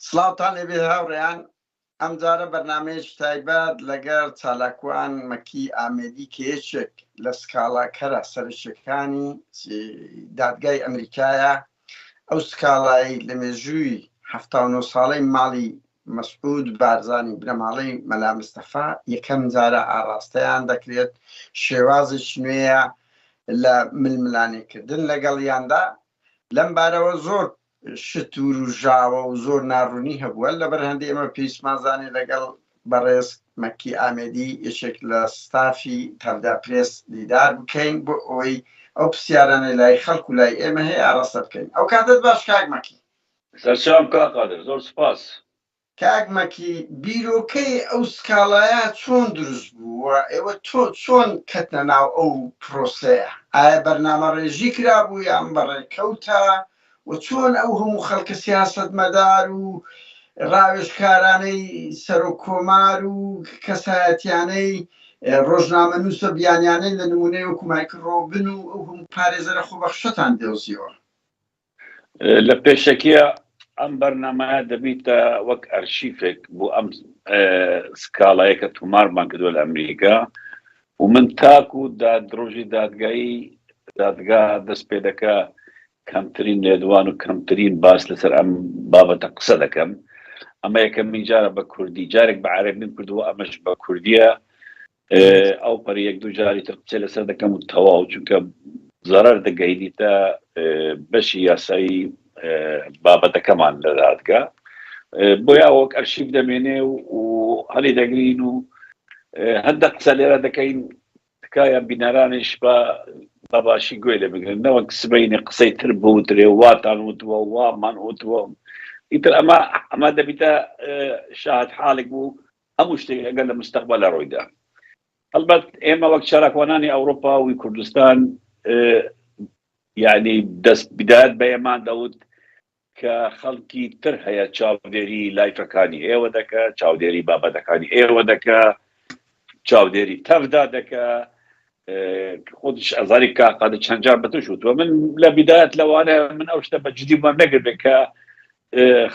سڵاوتان لێبێ هاوڕێیان، ئەمجارە بەرنامەیەکی تایبەت لەگەڵ چالاکوان مەکی ئامێدی کە یەکێک لە سکاڵاکەرە سەرەکیەکانی دادگای ئەمریکایە، ئەو سکاڵایەی لە مێژووی 79 ساڵەی ماڵی مەسعود بارزانی بنەماڵەی مەلا مستەفا یەکەم جارە ئاڕاستەیان دەکرێت، شێوازێکی نوێیە لە ململانێکردن لەگەڵیاندا، لەم بارەوە زۆر شت وروژاوە و زۆر ناڕوونی هەبووە، لەبەر هەندێ ئێمە پێویستمان زانی لەگەڵ بەڕێز مەکی ئامێدی یەکێک لە ستافی تەڤدا پرێس دیدار بکەین بۆ ئەوەی ئەو پرسیارانەی لای خەڵک و لای ئێمە هەیە ئاڕاستە بکەین. ئەو کاتەت باش کاک مەکی. سەرچاوم کاک قادر زۆر سوپاس. کاک مەکی بیرۆکەی ئەو سکاڵایە چۆن دروست بوو و ئێوە تۆ چۆن کەتنە ناو ئەو پرۆسەیە؟ ئایا بەرنامەڕێژی کرابوو یان بە ڕێکەوتە و چۆن ئەو هەموو خەڵکە سیاسەتمەدار و ڕاوێژکارانەی سەرۆک کۆمار و کەسایەتیانەی ڕۆژنامەنووسە بیانیانەی لە نمونەی وەکو مایکل ڕۆبن و ئەو هەموو پارێزەرە خۆبەخشەتان دۆزیەوە؟ لە پێشەکیە ئەم بەرنامەیە دەبیتە وەک ئەرشیفێک بۆ ئەم سکاڵایە کە تومارمان کردووە لە ئەمریکا و من تاکو داد ڕۆژی دادگایی دادگا دەست پێ دەکا کەمترین لێدوان و کەمترین باس لەسەر ئەم بابەتە قسە دەکەم ئەمە یەکەمین جارە بە کوردی جارێک بە عەرەبیم کردووە ئەمەش بە کوردیە ئەو پەری یەک دوو جاری تر قسەی لەسەر دەکەم و تەواو چونکە زەرەر دەگەینیتە بەشی یاسایی بابەتەکەمان لە دادگا بۆیە وەک ئەرشیف دەمێنێ و هەلی دەگرین و هەندە قسە لێرە دەکەین تکایە بینەرانیش بە بە باشی گوێ لێ بگرن نەوەک سبەینێ قسەی تر بوترێ واتان وتووە وامان وتووە ئیتر ئەمە ئەمە دەبیتە شاهد حاڵێک بوو هەموو شتێک ئەگەر لە مستەقبەلە ڕوویدا. هەڵبەت ئێمە وەک چالاکوانانی ئەوروپا و کوردستان یعنی دەست بدایەت بە ئێمان دەوت کە خەڵکی تر هەیە چاودێری لایفەکانی ئێوە دەکە چاودێری بابەتەکانی ئێوە دەکە چاودێری تەڤدا دەکە خۆش ئەزاری کاقادە چەند جار بەتوش وتوە من لە بدایەت لەوانەیە من ئەو شتە بە جدی وەرنەگرت بێ کە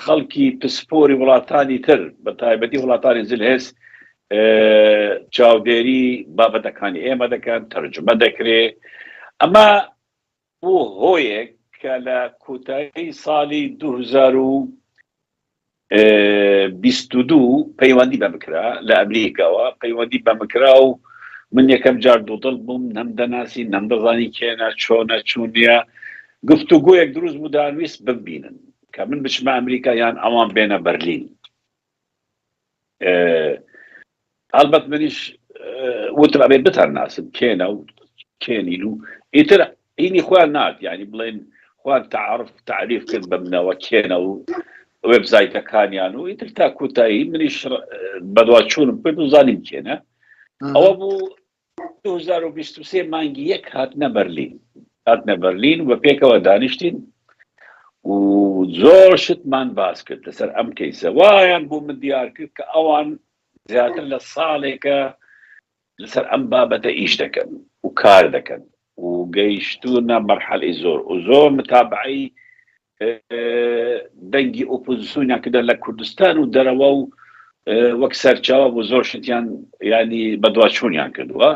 خەڵکی پسپۆری وڵاتانی تر بە تایبەتی وڵاتانی زلهێز چاودێری بابەتەکانی ئێمە دەکەن تەرجمە دەکرێ ئەمە بۆ هۆیەک کە لە کۆتایی ساڵی 2022 پەیوەندی بە بکرا لە ئەمریکاوە پەیوەندی بە مکرا و من یەکەم جار دوودڵ بووم نەم دەناسی نەم دەزانی کێنە چۆنە چونیە گفتوگۆیەک دروست بوو دانویست بمبینن کە من بچمە ئەمریکا یان ئەوان بێنە بەرلین هەڵبەت منیش وتم ئەبێ بتان ناسم کێنە و کێنین و ئیتر ئینی خۆیان نات یعنی بڵێن خۆیان تعرف تعریف کرد بە منەوە کێنە و وێبزایتەکانیان و ئیتر تا کوتایی منیش بەدوا چوونم کرد و زانیم کێنە ئەوە بوو 2023 مانگی یەک هاتنە بەرلین هاتنە بەرلین و پێکەوە دانیشتین و زۆر شتمان باس کرد لەسەر ئەم کەیسە وایان بۆ من دیار کرد کە ئەوان زیاتر لە ساڵێکە لەسەر ئەم بابەتە ئیش دەکەن و کار دەکەن و گەیشتوونە مەرحەلەی زۆر و زۆر متابعەی دەنگی ئۆپۆزیسیۆنیان کردە لە کوردستان و دەرەوە و وەک سەرچاوە بۆ زۆر شتیان ینی بەدواچوونیان کردووە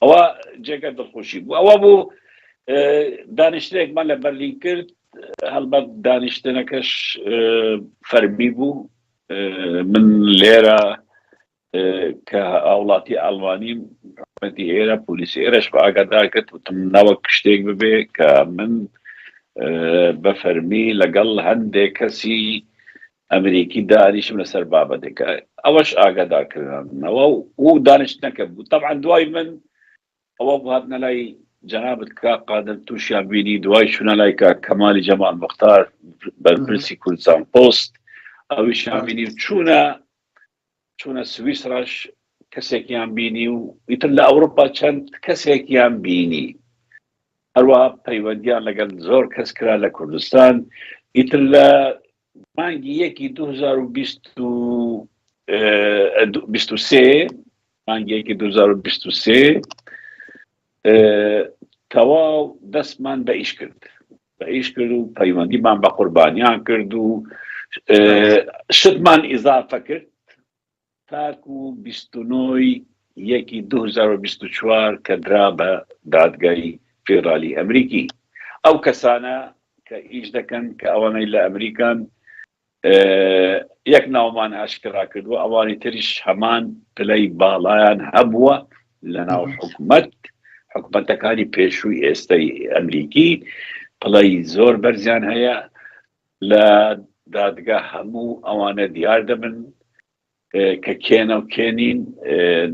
ئەوە جێگە دڵخۆشی بوو ئەوە بوو دانیشتێکمان لە بەرلین کرد هەڵبەت دانیشتنەکەش فەرمی بوو من لێرە کە هاوڵاتی ئەڵمانیم حکومەتی ئێرە پۆلیسی ئێرەش بە ئاگادار کرد وتم نەوەک شتێک ببێ کە من بە فەرمی لەگەڵ هەندێک کەسی ئەمریکی دانیشم لەسەر بابەتێکە ئەوەش ئاگادارکردنەوە و دانیشتنەکە بوو طبعا دوای من ئەوە بوو هاتنە لای جەنابت کاک قادر تووشیان بینی دوای چوونە لای کاک کەمالی جەمال مختار بەرپرسی کوردستان پۆست ئەویشیان بینی و چوونە چوونە سویسراش کەسێکیان بینی و ئیتر لە ئەوروپا چەند کەسێکیان بینی هەروە پەیوەندیان لەگەڵ زۆر کەس کرا لە کوردستان ئیتر لە مانگی یەکی 2023 مانگی یەکی 2023 تەواو دەستمان بە ئیش کرد بە ئیش کرد و پەیوەندیمان بە قوربانیان کرد و شتمان ئیزافە کرد تاکو 29 یەکی 2024 کە درا بە دادگای فیدرالی ئەمریکی. ئەو کەسانە کە ئیش دەکەن کە ئەوانەی لە ئەمریکان یەک ناومان ئاشکرا کردووە، ئەوانی تریش هەمان پلەی باڵایان هەبووە لە ناو حکومەت، حکومەتەکانی پێشووی ئێستای ئەمریکی پلەی زۆر بەرزیان هەیە لە دادگا، هەموو ئەوانە دیار دەبن کە کێنە و کێ نین.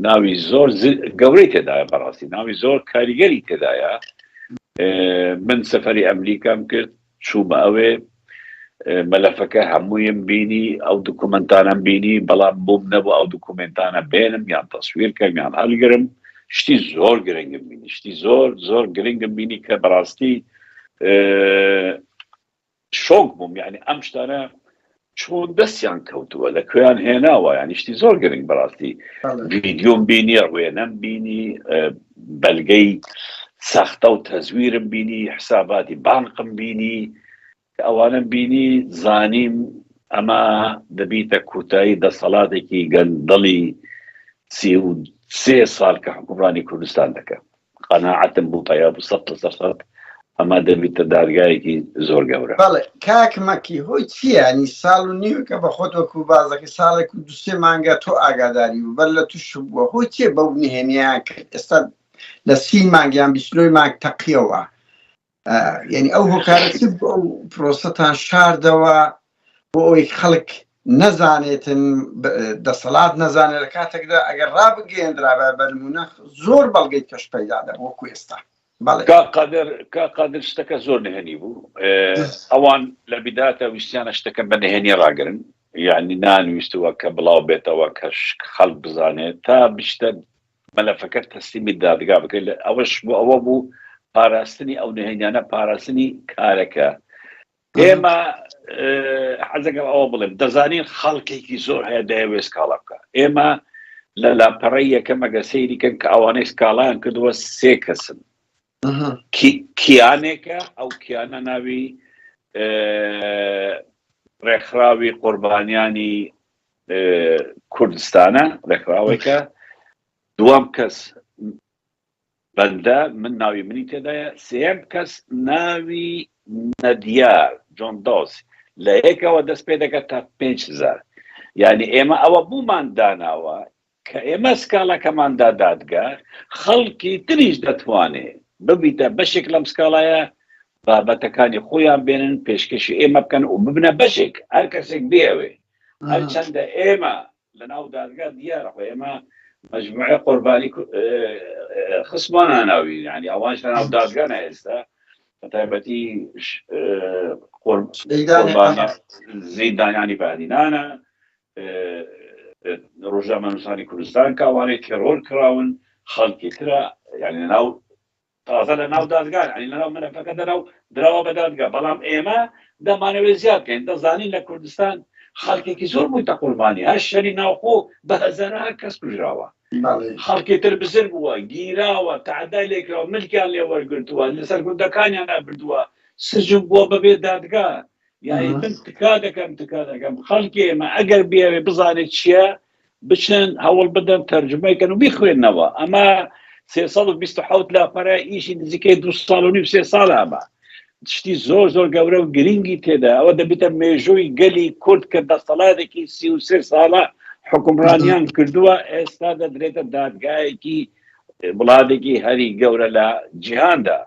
ناوی زۆر گەورەی تێدایە، بەڕاستی ناوی زۆر کاریگەری تێدایە. من سەفەری ئەمریکام کرد، چوومە ئەوێ، مەلەفەکە هەموویم بینی، ئەو دوکومنتانم بینی، بەڵام بووم نەبوو ئەو دوکومنتانە بێنم یان تەسویر کەم یان هەڵگرم. شتی زۆر گرنگم بینی، شتی زۆر زۆر گرنگم بینی کە بەڕاستی شۆک بووم، یعنی ئەم شتانە چۆن دەستیان کەوتووە، لە کوێیان هێناوە، یعنی شتی زۆر گرنگ بەڕاستی. ڤیدیۆم بینی، وێنەم بینی، بەلگەی ساختە و تەزویرم بینی، حساباتی بانقم بینی، ئەوانم بینی زانیم ئەمە دەبیتە کوتایی دەسەڵاتێکی گەندەڵی 33 ساڵ کە حکومڕانی کوردستان دەکە. قەناعەتم بوو پەیا بوو سەد لەسەر سەد ئەمە دەبیتە دادگایەکی زۆر گەورە. بەڵێ کاک مەکی هۆی چییە یانی ساڵ و نیوێکە بە خۆت وەکوو باس دەکەی ساڵێک و دوو سێ مانگە تۆ ئاگاداری بوو بەر لە توش بووە هۆی چییە بەو نهێنییان کرد ئێستا لە 30 مانگ یان 29 مانگ تەقیەوە یعنی ئەو هۆکارە چ بوو ئەو پرۆسەتان شاردەوە بۆ ئەوەی خەڵک نەزانێتن دەسەڵات نەزانێت لە کاتێکدا ئەگەر ڕابگەیەندرابا بە نمونە زۆر بەڵگەی کەش پەیدا دەبوو وەکو ئێستا. بەڵێ. کاک قادر کاک قادر شتەکە زۆر نهێنی بوو ئەوان لە بیداتە ویستیانە شتەکە بە نهێنی ڕاگرن یعنی نان ویستووە کە بڵاو بێتەوە کە خەڵک بزانێت تا بشتە مەلەفەکە تەسلیمی دادگا بکرێت لە ئەوەش بۆ ئەوە بوو پاراستنی ئەو نهێنیانە پاراستنی کارەکە. ئێمە حەزەکەم ئەوە بڵێم دەزانین خەڵکێکی زۆر هەیە دەیەوێت سکاڵا بکە. ئێمە لە لاپەڕەی یەکەم ئەگە سەیری کەن کە ئەوانەی سکاڵایان کردووە سێ کەسن، کیانێکە ئەو کیانە ناوی ڕێکخراوی قوربانیانی کوردستانە، ڕێکخراوێکە. دووەم کەس بەندە من ناوی منی تێدایە. سێیەم کەس ناوی نەدیار جۆن دۆس لە یەکەوە دەست پێ دەکات تا 5000. یعنی ئێمە ئەوە بوومان داناوە کە ئێمە سکاڵاکەماندا دادگا، خەڵکی تریش دەتوانێ ببیتە بەشێک لەم سکاڵایە، بابەتەکانی خۆیان بێنن پێشکەشی ئێمە بکەن و ببنە بەشێک، هەر کەسێک بێوێ. هەرچەندە ئێمە لە ناو دادگا دیارە خۆ ئێمە مەجموعەی قوربانی خسمانە ناوی، یعنی ئەوانش لە ناو دادگا نە ئێستا بە تایبەتی زیندانیانی بادینانە، ڕۆژنامەنووسانی کوردستان کە ئەوانەی تێرۆر کراون، خەڵکی ترە، یعنی لەناو تازە لە ناو دادگا، یعنی لەناو مەلەفەکە دەراو دراوە بە دادگا. بەڵام ئێمە دەمانەوێت زیاد بکەین. دەزانین لە کوردستان خەڵکێکی زۆر بوویتە قوربانی، هەر شەری ناوخۆ بە هەزارها کەس کوژراوە، خەڵکی تر بزر بووە، گیراوە، تەعدای لێکراوە، ملکیان لێ وەرگرتووە، لەسەر گوندەکانیان بردووە، سجن بووە بەبێ دادگا. یعنی من تکا دەکەم، تکا دەکەم خەڵکی ئێمە ئەگەر بیاوێ بزانێت چییە، بچن هەوڵ بدەن تەرجمەی کەن و بیخوێننەوە. ئەمە 327 لاپەرە، ئیشی نزیکەی دو ساڵ و نیو سێ ساڵە. ئەمە شتی زۆر زۆر گەورە و گرنگی تێدا، ئەوە دەبێتە مێژووی گەلی کورد کە دەسەڵاتێکی 33 ساڵە حکومڕانیان کردووە، ئێستا دەدرێتە دادگایەکی وڵاتێکی هەری گەورە لە جیهاندا.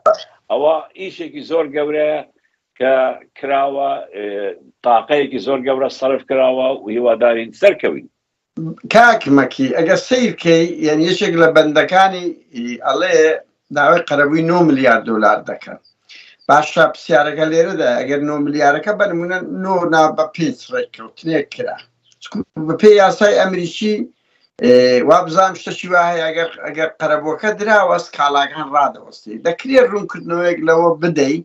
ئەوە ئیشێکی زۆر گەورەیە کە کراوە، تاقەیەکی زۆر گەورە سەرف کراوە و هیوادارین سەرکەوین. کاک مەکی ئەگەر سەیر کەی یعنی یەکێک لە بەندەکانی ئەڵێ داوای قەرەبووی 9 ملیار دۆلار دەکەن. باشە پرسیارەکە لێرەدا ئەگەر 9 ملیارەکە بە نمونە 9 نا بە پێنج ڕێککەوتنێک کرا، بەپێی یاسای ئەمریکی وابزانم شتەکی وا هەیە ئەگەر ئەگەر قەرەبووەکە دراوە سکاڵاکان ڕادەوەستی. دەکرێت ڕوونکردنەوەیەک لەوە بدەی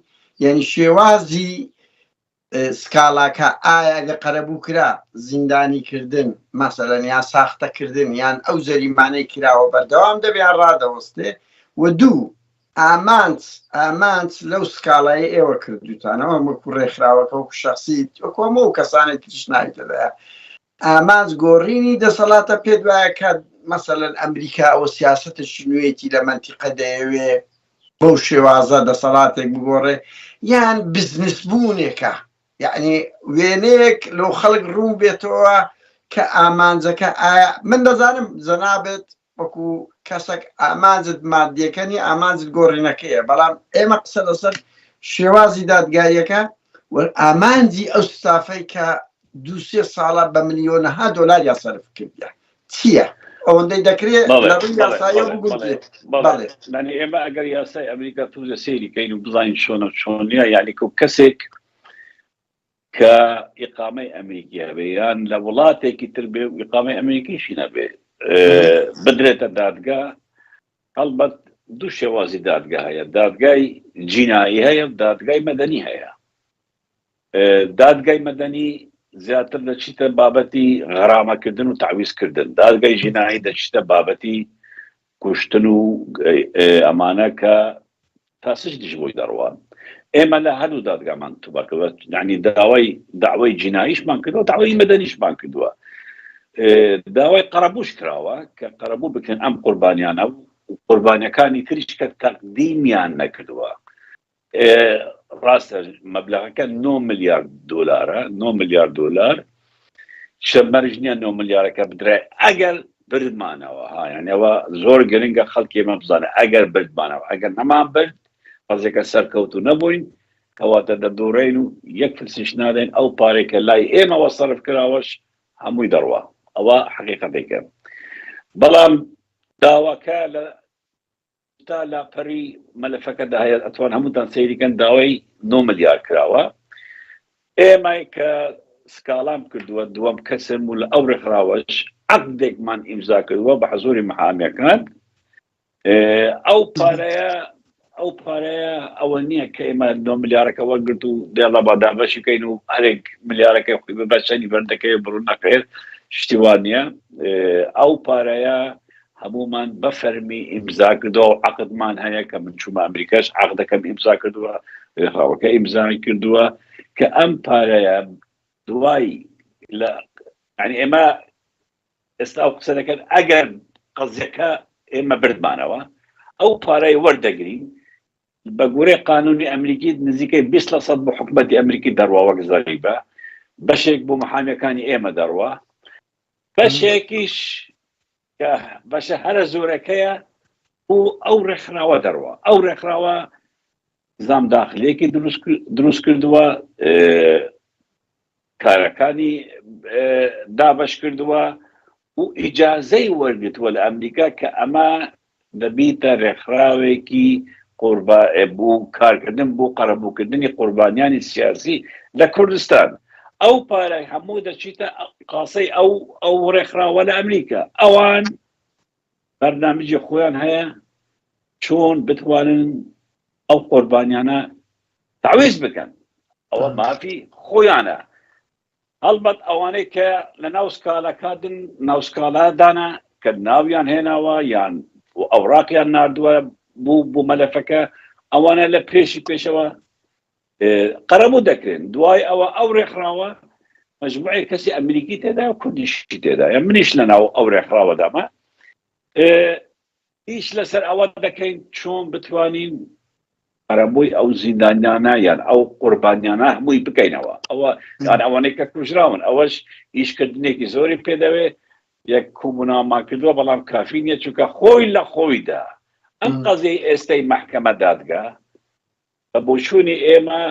یعنی شێوازی سکاڵاکە ئایا ئەگەر قەرەبوو کرا زیندانی کردن مەسەلەن یان ساختەکردن یان ئەو جەریمانەی کراوە بەردەوام دەبێ یان ڕادەوەستێ؟ و دوو. ئامانج ئامانج لەو سکاڵایەی ئێوە کردوتانەوە وەکو ڕێکخراوەکە وەکو شخصی وەکو هەموو ئەو کەسانەی تریش ناوی تێدایە ئامانج گۆڕینی دەسەڵاتە پێت وایە کە مەسەلەن ئەمریکا ئەوە سیاسەتێکی نوێیەتی لە مەنتیقە دەیەوێ بەو شێوازە دەسەڵاتێک بگۆڕێ یان بزنس بوونێکە یعنی وێنەیەک لەو خەڵک ڕوون بێتەوە کە ئامانجەکە ئایا من دەزانم جەنابت وەکو کەسەک ئامانجت مادیەکە نیە ئامانجت گۆڕینەکەیە بەڵام ئێمە قسە لەسەر شێوازی دادگاییەکە و ئامانجی ئەو ستافەی کە دوو سێ ساڵە بە ملیۆنەها دۆلاریان سەرف کردیە چییە ئەوەندەی دەکرێت لە ڕووی یاساییەوە بگونجێت بەڵێ. یانی ئێمە ئەگەر یاسای ئەمریکا توزە سەیری کەین و بزانین چۆنە چۆن نییە یانی کەسێک کە ئیقامەی ئەمریکی هەبێ یان لە وڵاتێکی تر بێ و ئیقامەی ئەمریکیشی نەبێ بدرێتە دادگا هەڵبەت دوو شێوازی دادگا هەیە دادگای جینایی هەیە و دادگای مەدەنی هەیە دادگای مەدەنی زیاتر دەچیتە بابەتی غەرامەکردن و تعویزکردن دادگای جینایی دەچیتە بابەتی کوشتن و ئەمانە کە تا سجنیش بۆی دەڕوا ئێمە لە هەردوو دادگامان تومار کردوە یعنی داوای داوای جیناییشمان کردووە داوای مەدەنیشمان کردووە داوای قەرەبووش کراوە کە قەرەبوو بکەن ئەم قوربانیانە و قوربانیەکانی تریش کە تەقدیمیان نەکردووە ڕاستە مەبلەغەکە 9 ملیارد دۆلارە 9 ملیارد دۆلار چە مەرج نییە 9 ملیارەکە بدرێ ئەگەر بردمانەوە ها یعنی ئەوە زۆر گرنگە خەڵکی ئێمە بزانێ ئەگەر بردمانەوە ئەگەر نەمان برد قەزیەکە سەرکەوتو نەبووین کەواتە دەدوڕێین و یەک فلسیش نادەین ئەو پارەی کە لای ئێمەوە سەرف کراوەش هەمووی دەڕوا ئەوە حەقیقەتێکە بەڵام داواکە لە تا لاپەری مەلەفەکەدا هەیە ئەتوان هەمووتان سەیری کەن داوای 9 ملیار کراوە ئێمە کە سکاڵام کردووە دووەم کەسم و لە ئەو ڕێکخراوەش عەقدێکمان ئیمزا کردووە بە حزوری محامیەکان ئەو پارەیە ئەو پارەیە ئەوە نییە کە ئێمە 9 ملیارەکە وەرگرت و دێڵە با دابەشی کەین و هەرێک ملیارەکەی خۆی بە چەنی بەردەکەی بڕوو نەخێر شتی وا نییە ئەو پارەیە هەموومان بە فەرمی ئیمزا کردووە و عەقدمان هەیە کە من چوومە ئەمریکاش عەقدەکەم ئیمزا کردووە ڕێکخراوەکە ئیمزای کردووە کە ئەم پارەیە دوای لە یعنی ئێمە ئێستا ئەو قسە دەکەن ئەگەر قەزیەکە ئێمە بردمانەوە ئەو پارەی وەردەگرین بە گورەی قانونی ئەمریکی نزیکەی 20 لە سەد بۆ حکومەتی ئەمریکی دەڕوا وەک زەریبە بەشێک بۆ محامیەکانی ئێمە دەڕوا بەشێکیش کە بەشە هەرە زۆرەکەیە بۆ ئەو ڕێکخراوە دەڕوا ئەو ڕێکخراوە زام داخلێکی دروست کردووە کارەکانی دابش کردووە و ئیجازەی وەرگتووە لە ئەمریکا کە ئەمە دەبیتە ڕێکخراوێکی قوربا بۆ کارکردن بۆ قەرەبووکردنی قوربانیانی سیاسی لە کوردستان ئەو پارەی هەموو دەچیتە قاسەی ئەو ئەو ڕێکخراوە لە ئەمریکا ئەوان بەرنامجی خۆیان هەیە چۆن بتوانن ئەو قوربانیانە تاویز بکەن ئەوە مافی خۆیانە هەڵبەت ئەوانەی کە لە ناو سکاڵاکادن ناو سکاڵادانە کە ناویان هێناوە یان ئەوراقیان ناردووە بۆ بۆ مەلەفەکە ئەوانە لە پێشی پێشەوە قەرەبوو دەکرێن دوای ئەوە ئەو ڕێکخراوە مجموعەیە کەسی ئەمریکی تێدا و کوردیشی تێدا یا منیش لە ناو ئەو ڕێکخراوەدامە ئیش لەسەر ئەوە دەکەین چۆن بتوانین قەرەبووی ئەو زیندانیانە یان ئەو قوربانیانە هەمووی بکەینەوە ئەوە یان ئەوانەی کە کوژراون ئەوەش ئیشکردنێکی زۆری پێدەوێ یەک کۆبوونەوەمان کردووە بەڵام کافی نییە چونکە خۆی لە خۆیدا ئەم قەزیەی ئێستای مەحکەمە دادگا بە بۆچوونی ئێمە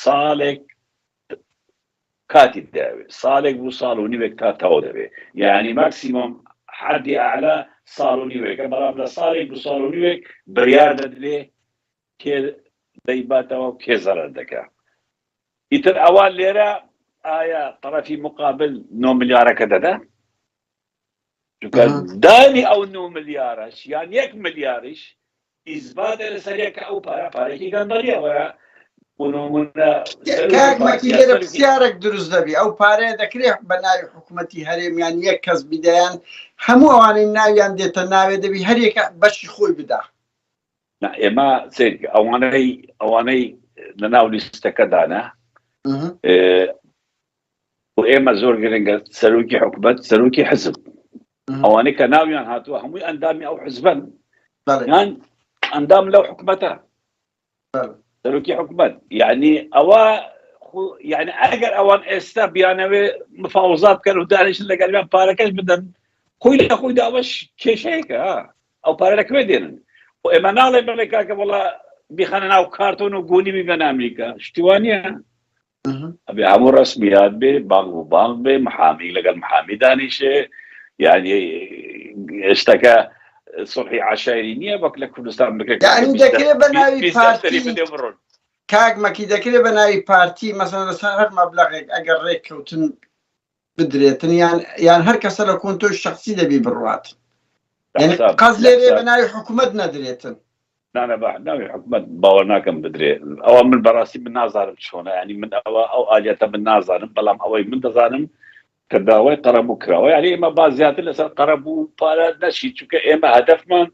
ساڵێک کاتی دەوێت ساڵێک بوو ساڵ و نیوێک تا تەواو دەبێت یعنی ماکسیمۆم حەدی ئەعلا ساڵ و نیوێکە بەڵام لە ساڵێک بوو ساڵ و نیوێک بڕیار دەدرێ کێ دەیباتەوە و کێ زەرەر دەکا ئیتر ئەوە لێرە ئایا تەڕەفی مقابل 9 ملیارەکە دەدا چونکە دانی ئەو 9 ملیارەش یان یەک ملیاریش ئیسباتە لەسەر یەک کە ئەو پارە پارێکی گەندەڵیە وەرە بۆ نمونە کاک مەکی لێرە پرسیارێک دروست دەبی ئەو پارەیە دەکرێت بە ناوی حکوومەتی هەرێمیان یەک کەس بیدەیان هەموو ئەوانەی ناویان دێتە ناوێ دەبی هەریەکە بەشی خۆی بدا. نا ئێمە سەیر کە ئەوانەی ئەوانەی لە ناو لیستەکەدانە بۆ ئێمە زۆر گرنگە سەرۆکی حکومەت سەرۆکی حزب ئەوانەی کە ناویان هاتووە هەمووی ئەندامی ئەو حزبن یان ئەندام لەو حکومەتە سەرۆکی حکومەت یعنی ئەوە یعنی ئەگەر ئەوان ئێستا بیانەوێ مفاوزات بکەن و دانیشن لەگەڵیان پارەکەش بدەن خۆی لە خۆی داوەش کێشەیەکە ئەو پارە لە کوێ دێنن و ئێمە ناڵێ بڵێ کاکە وڵا بیخەنە ناو کارتۆن و گۆنی بیبەنە ئەمریکا شتیوانە ئەبێ هەموو ڕسمیات بێ بانگ و بانگ بێ محامی لەگەڵ محامی دانیشێ یعنی شتەکە سڵحی عشایری نییە وەک لە کوردستان بکرێت یعنی دەکرێت بە ناوی پارتی بڕۆن کاک مەکی دەکرێت بە ناوی پارتی مەسەن لەسەر هەر مەبلەغێک ئەگەر ڕێککەوتن بدرێتن یان یان هەر کەسە لە کۆنتۆی شخصی دەبی بڕوات یعنی قەز لێرێ بە ناوی حکوومەت نەدرێتن نانە بە ناوی حکومەت باوەڕ ناکەم بدرێ ئەوە من بەڕاستی من نازانم چۆنە ینی من ئەوە ئەو ئالیەتە من نازانم بەڵام ئەوەی من دەزانم کە داوای قەرەبوو کراوە یعنی ئێمە با زیاتر لەسەر قەرەبوو پارە نەچی چونکە ئێمە هەدەفمان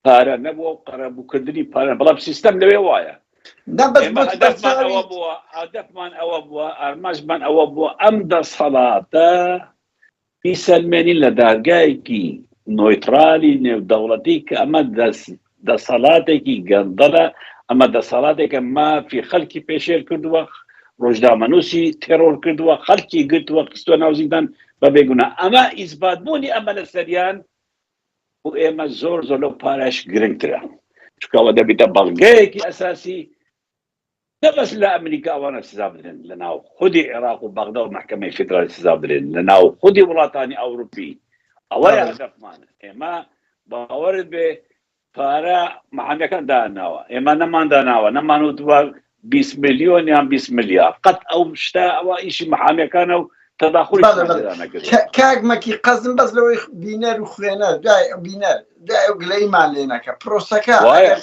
پارە نەبووە و قەرەبووکردنی پارە بەڵام سیستەم لەوێ وایە هەدەفمان ئەوە بووە هەدەفمان ئەوە بووە ئارمانجمان ئەوە بووە ئەم دەسەڵاتە بیسەلمێنین لە دادگایەکی نۆیترالی نێودەوڵەتی کە ئەمە دەسەڵاتێکی گەندەڵە، ئەمە دەسەڵاتێکە مافی خەڵکی پێشێل کردووە، ڕۆژنامەنووسی تێرۆر کردووە، خەڵکی گرتووە خستووە ناو زیندان بە بێگونا. ئەمە ئیسبات بوونی ئەمە لەسەریان بۆ ئێمە زۆر زۆر لەو پارەش گرنگترە، چونکە ئەوە دەبیتە بەڵگەیەکی ئەساسی نە بەس لە ئەمریکا ئەوانە سزا بدرێن، لە ناو خودی عێراق و بەغدا و مەحکەمەی فیدرالی سزا بدرێن، لە ناو خودی وڵاتانی ئەوروپی. ئەوەیە هەدەفمان. ئێمە باوەرت بێ پارە محامیەکان داناوە، ئێمە نەمان داناوە، نەمان وتووە 20 ملیۆن یان 20 ملیار. قەت ئەو شتە ئەوە ئیشی محامیەکانە و تەداخولیشمان تێدا نەکردووە. کاک مەکی قەزم بەس لەوەی بینەر و خوێنەر دوای بینەر دوای ئەو گلەیمان لێ نەکە پرۆسەکە وایە.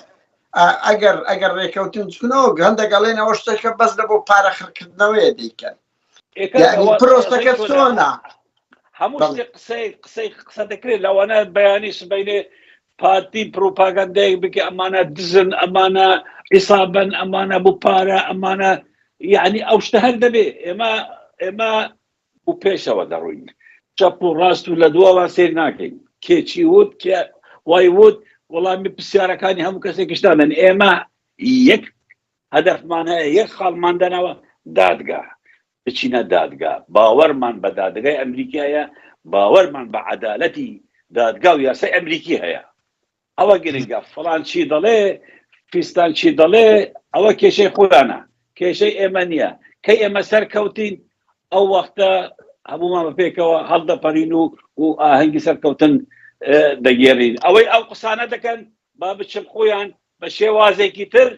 ئەگەر ئەگەر ڕێکەوتن چونەوە هەندێک ئەڵێن ئەوە شتێکە بەس لە بۆ پارە خڕکردنەوەیە دەیکەن یعنی پرۆسەکە چۆنە؟ هەموو شتێک قسەی قسەی قسە دەکرێت لەوانە بەیانی سبەینێ پارتی پروپاگەندەیەک بکە ئەمانە دزن ئەمانە عیسابن ئەمانە بۆ پارە ئەمانە یعنی ئەو شتە هەر دەبێ ئێمە ئێمە و پێشەوە دەڕۆین چەپ و ڕاست و لە دواوە سەیر ناکەین کێ چی وت کێ وای وت وەڵامی پرسیارەکانی هەموو کەسێکیش نادەن ئێمە یەک هەدەفمان هەیە یەک خاڵمان دەنەوە دادگا بچینە دادگا باوەڕمان بە دادگای ئەمریکایە باوەڕمان بە عەدالەتی دادگا و یاسای ئەمریکی هەیە ئەوە گرنگە فڵان چی دەڵێ فیستان چی دەڵێ ئەوە کێشەی خۆیانە کێشەی ئێمە نییە کەی ئێمە سەرکەوتین ئەو وەختە هەمومان بە پێکەوە هەڵدەپەرین و و ئاهەنگی سەرکەوتن دەگێڕین ئەوەی ئەو قسانە دەکەن با بچن خۆیان بە شێوازێکی تر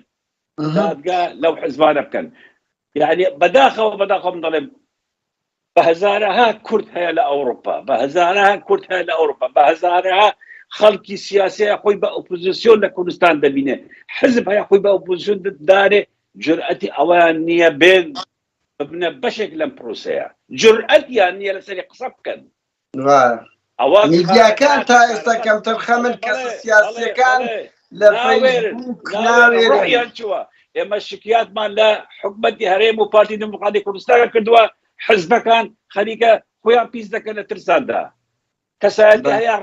دادگا لەو حزبانە بکەن یعنی بەداخەوە بەداخەوە من دەڵێم بە هەزارەها کورد هەیە لە ئەوروپا، بە هەزارەها کورد هەیە لە ئەوروپا، بە هەزارەها خەڵکی سیاسی هەیە خۆی بە ئۆپۆزیسیۆن لە کوردستان دەبینێ، حزب هەیە خۆی بە ئۆپۆزیسیۆن دارێ، جورئەتی ئەوەیان نییە بێن ببنە بەشێک لەم پرۆسەیە، جورئەتیان نییە لەسەری قسە بکەن. ئەوە میدیاکان تا ئێستا کەمتر خەمن کەسە سیاسیەکان لە فەیسبوک ناوێرن. چووە ئێمە شکیاتمان لە حکومەتی هەرێم و پارتی دیموکراتی کوردستان کردووە حزبەکان خەریکە خۆیان پیس دەکەن لە ترساندا کەسایەتی هەیە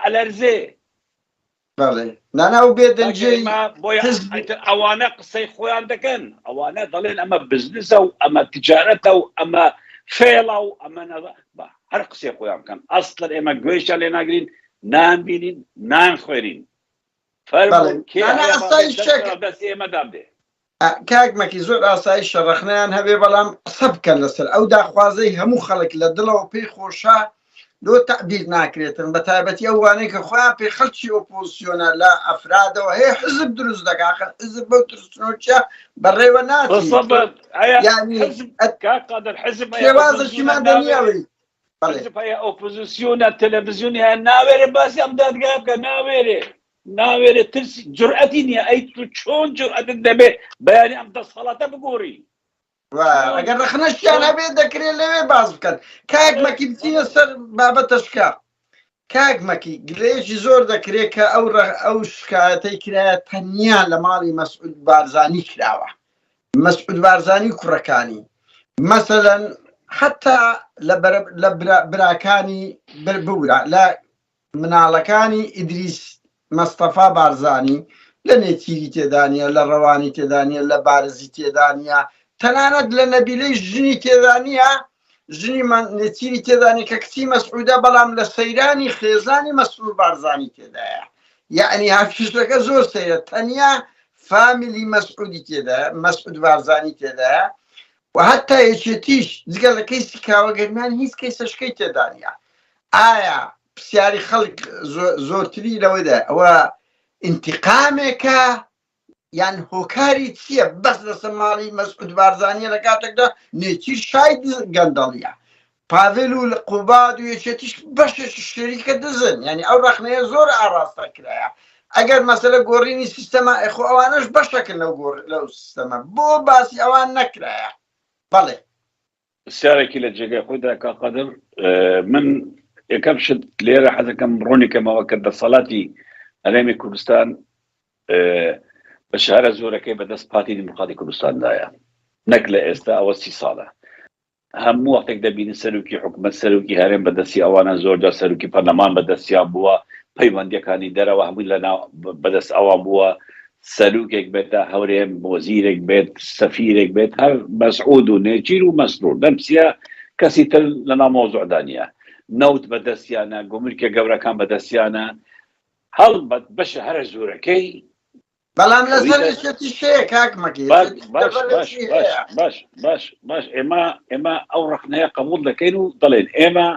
ئەلەرزێ بەڵێ نانا و بێدەنگی ئەوانە قسەی خۆیان دەکەن ئەوانە دەڵێن ئەمە بزنسە و ئەمە تجارەتە و ئەمە فێڵە و ئەمە هەر قسەی خۆیان بکەن ئەسڵەن ئێمە گوێشیان لێ ناگرین نانبینین نان خوێنین ئێمەدا بێ کاک مەکی زۆر ئاسایشە ڕەخنەیان هەبێ بەڵام قسە بکەن لەسەر ئەو داخوازەی هەموو خەڵک لە دڵەوە پێی خۆشە لۆ تەعبیر ناکرێتن بە تایبەتی ئەو وانەی کە خۆیان پێ خەڵکی ئۆپۆزسیۆنە لە ئەفرادەوە هەیە حزب دروست دەکا ئاخر حزب بەو ترسنۆکیە بەڕێوە ناچی یعنی شێوازێکیمان دەنیاوی حزب هەیە ئۆپۆزیسیۆنە تەلەڤزیۆنی هەیە ناوێرێ باسی ئەم دادگا بکە ناوێرێ ناوێرێ ترسی جورئەتی نییە ئەی تو چۆن جورئەتت دەبێ بەیانی ئەم دەسەڵاتە بگۆڕی ئەگەر ڕەخنەشیان هەبێت دەکرێت لەوێ باس بکەن کاک مەکی بچینە سەر بابەتەشکە. کاک مەکی گلەیەکی زۆر دەکرێت کە ئەو ئەو شکایەتەی کرایە تەنیا لە ماڵی مەسعود بارزانی کراوە مەسعود بارزانی کوڕەکانی مەسەلەن حتا لە لە براکانی ببورە لە مناڵەکانی ئیدریس مەستەفا بارزانی لە نێچیری تێدانە لە ڕەوانی تێدانە لە بارزی تێدانە تەنانەت لە نەبیلەی ژنی تێدانە ژنی نێچیری تێدانی کە کچی مەسعودە بەڵام لە سەیرانی خێزانی مەسرور بارزانی تێدایە یعنی هافشتەکە زۆر سەیرە تەنیا فامیلی مەسعودی تێدایە مەسعود بارزانی تێدایە و هەتا یەکێتیش جگە لە کەیسی کاوە گەرمیان هیچ کەیسەشکەی تێدانە ئایا پرسیاری خەڵک زۆرتری لەوەدا ئەوە ئینتیقامێکە یان هۆکاری چییە بەس لەسەر ماڵی مەسعود بارزانیە لە کاتێکدا نێچیر شای گەندەڵیە پاڤێل و قوباد و یەکێتیش بەشێکی شەریکە دزن یعنی ئەو ڕەخنەیە زۆر ئاڕاستە کرایە ئەگەر مەسەلە گۆڕینی سیستەمە ئەخۆ ئەوانەش بەشەکن لەو گۆڕ لەو سیستەمە بۆ باسی ئەوان نەکرایە بەڵێ پرسیارێکی لە جێگای خۆیدا کاک قادر من یەکەم شت لێرە حەزەکەم ڕوونی کەمەوە کە دەسەڵاتی هەرێمی کوردستان بە شارە زۆرەکەی بەدەست پارتی دیموکراتی کوردستاندایە نەک لە ئێستا ئەوە سی ساڵە هەموو وەختێک دەبینن سەرۆکی حکومەت سەرۆکی هەرێم بەدەستی ئەوانە زۆرجار سەرۆکی پەرلەمان بەدەستیان بووە پەیوەندیەکانی دەرەوە هەمووی لە ناو بەدەست ئەوان بووە سەرۆکێک بێت تا هەورێم وەزیرێک بێت سەفیرێک بێت هەر مەسعود و نێچیر و مەسرور لەم سیا کەسی تر لە ناو مەوزوعدا نییە نەوت بەدەستیانە گومرکە گەورەکان بەدەستیانە هەڵبەت بەشە هەرە زۆرەکەی بەڵام لەسەر یەکێتیش هەیە کاک مەکی باش باش باش باش باش باش باش ئێمە ئێمە ئەو ڕەخنەیە قبوڵ دەکەین و دەڵێن ئێمە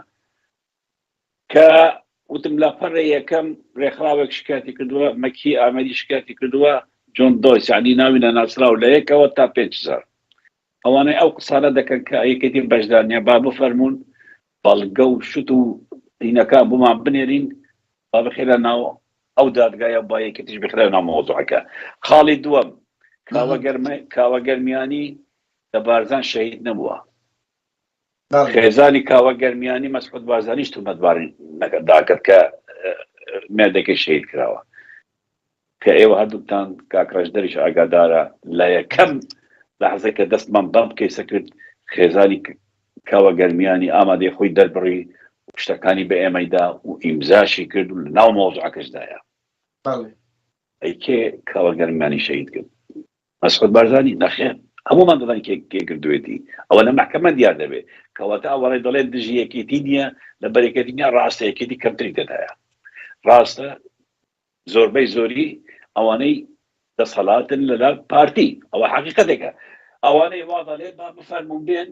کە وتم لاپەڕێ یەکەم ڕێکخراوێک شکاتی کردووە مەکی ئامەدی شکاتی کردووە جۆن دۆیس یعنی ناوی نەناسراو لە یەکەوە تا 5000 ئەوانەی ئەو قسانە دەکەن کە یەکێتی بەشدار نیە با بفەرمونون بەڵگە و شت و هینەکان بۆمان بنێرین با بخێرە ناو ئەو دادگایە با یەکێتیش بخرێنە ناو مەوزوعەکە. خاڵی دووەم، کاوە گەرمە کاوە گەرمیانی لە بارزان شەهید نەبووە. خێزانی کاوە گەرمیانی مەسعود بارزانیش تۆمەتباری داکرد کە مێردەکەی شەهید کراوە. کە ئێوە هەردووکتان کاک ڕەشدەریش ئاگادارە لە یەکەم لەحزە کە دەستمان بەم کەیسە کرد خێزانی کاوە گەرمیانی ئامادەی خۆی دەربڕی و شتەکانی بە ئێمەی دا و ئیمزاشی کرد و لە ناو مەوزوعەکەشدایە. بەڵێ. ئەی کێ کاوە گەرمیانی شەهید کرد؟ مەسعود بارزانی؟ نەخێر. هەموومان دەزانین کێ کێ کردوێتی. ئەوە لە مەحکەمە دیار دەبێ. کەواتە ئەوانەی دەڵێن دژی یەکێتی نییە، لەبەر یەکێتی نییە، ڕاستە یەکێتی کەمتری تێدایە. ڕاستە زۆربەی زۆری ئەوانەی دەسەڵاتن لەلا پارتی ئەوە حەقیقەتێکە ئەوانەی وا دەڵێن با بفەرموون بێن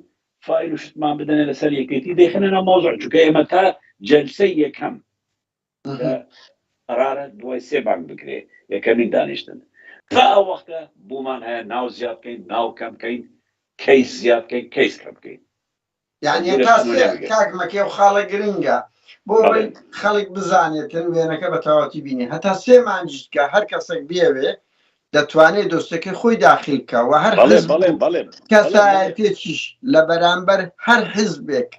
فایل و شتمان بدەنە لەسەر یەکێتی دەیخەنە ناو مەوزوع چونکە ئێمە تا جەلسەی یەکەم کە قەرارە دوای سێ مانگ بکرێ یەکەمین دانیشتن تا ئەو وەختە بۆمان هەیە ناو زیاد بکەین ناو کەم بکەین کەیس زیاد بکەین کەیس کەم بکەین یعنی تا کاک مەکێ و خاڵە گرنگە بۆ ئەوەی خەڵک بزانێتن وێنەکە بە تەواوەتی بینێ هەتا سێ مانگیش کە هەر کەسێک بێوێ دەتوانێت دۆستەکەی خۆی داخل بکە و هەر کەسایەتێکیش لە بەرامبەر هەر حزبێک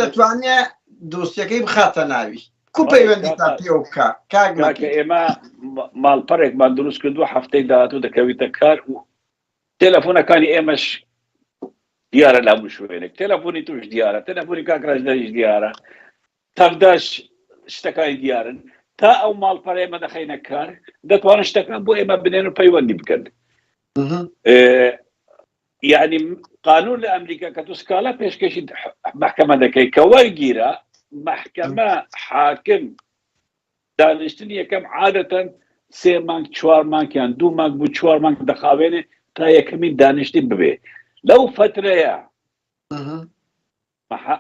دەتوانێت دۆستەکەی بخاتە ناوی کو پەیوەندیتان پێوە بکە کاک مەکە ئێمە ماڵپەڕێکمان دروست کردووە هەفتەی داهاتوو دەکەویتە کار و تەلەفۆنەکانی ئێمەش دیارە لە هەموو شوێنێک تەلەفۆنی توش دیارە تەلەفۆنی کاک ڕەشدەریش دیارە تەڤداش شتەکانی دیارن تا ئەو ماڵپەڕ ئێمە دەخەینە کار دەتوانن شتەکان بۆ ئێمە بنێن و پەیوەندی بکەن یعنی قانون لە ئەمریکا کە تو سکاڵا پێشکەشی محکمە دەکەی کە وەرگیرا محکمە حاکم دانیشتنی یەکەم عادەتەن سێ مانگ چوار مانگ یان دوو مانگ بو چوار مانگ دەخاوێنێ تا یەکەمین دانیشتن ببێ لەو فترەیە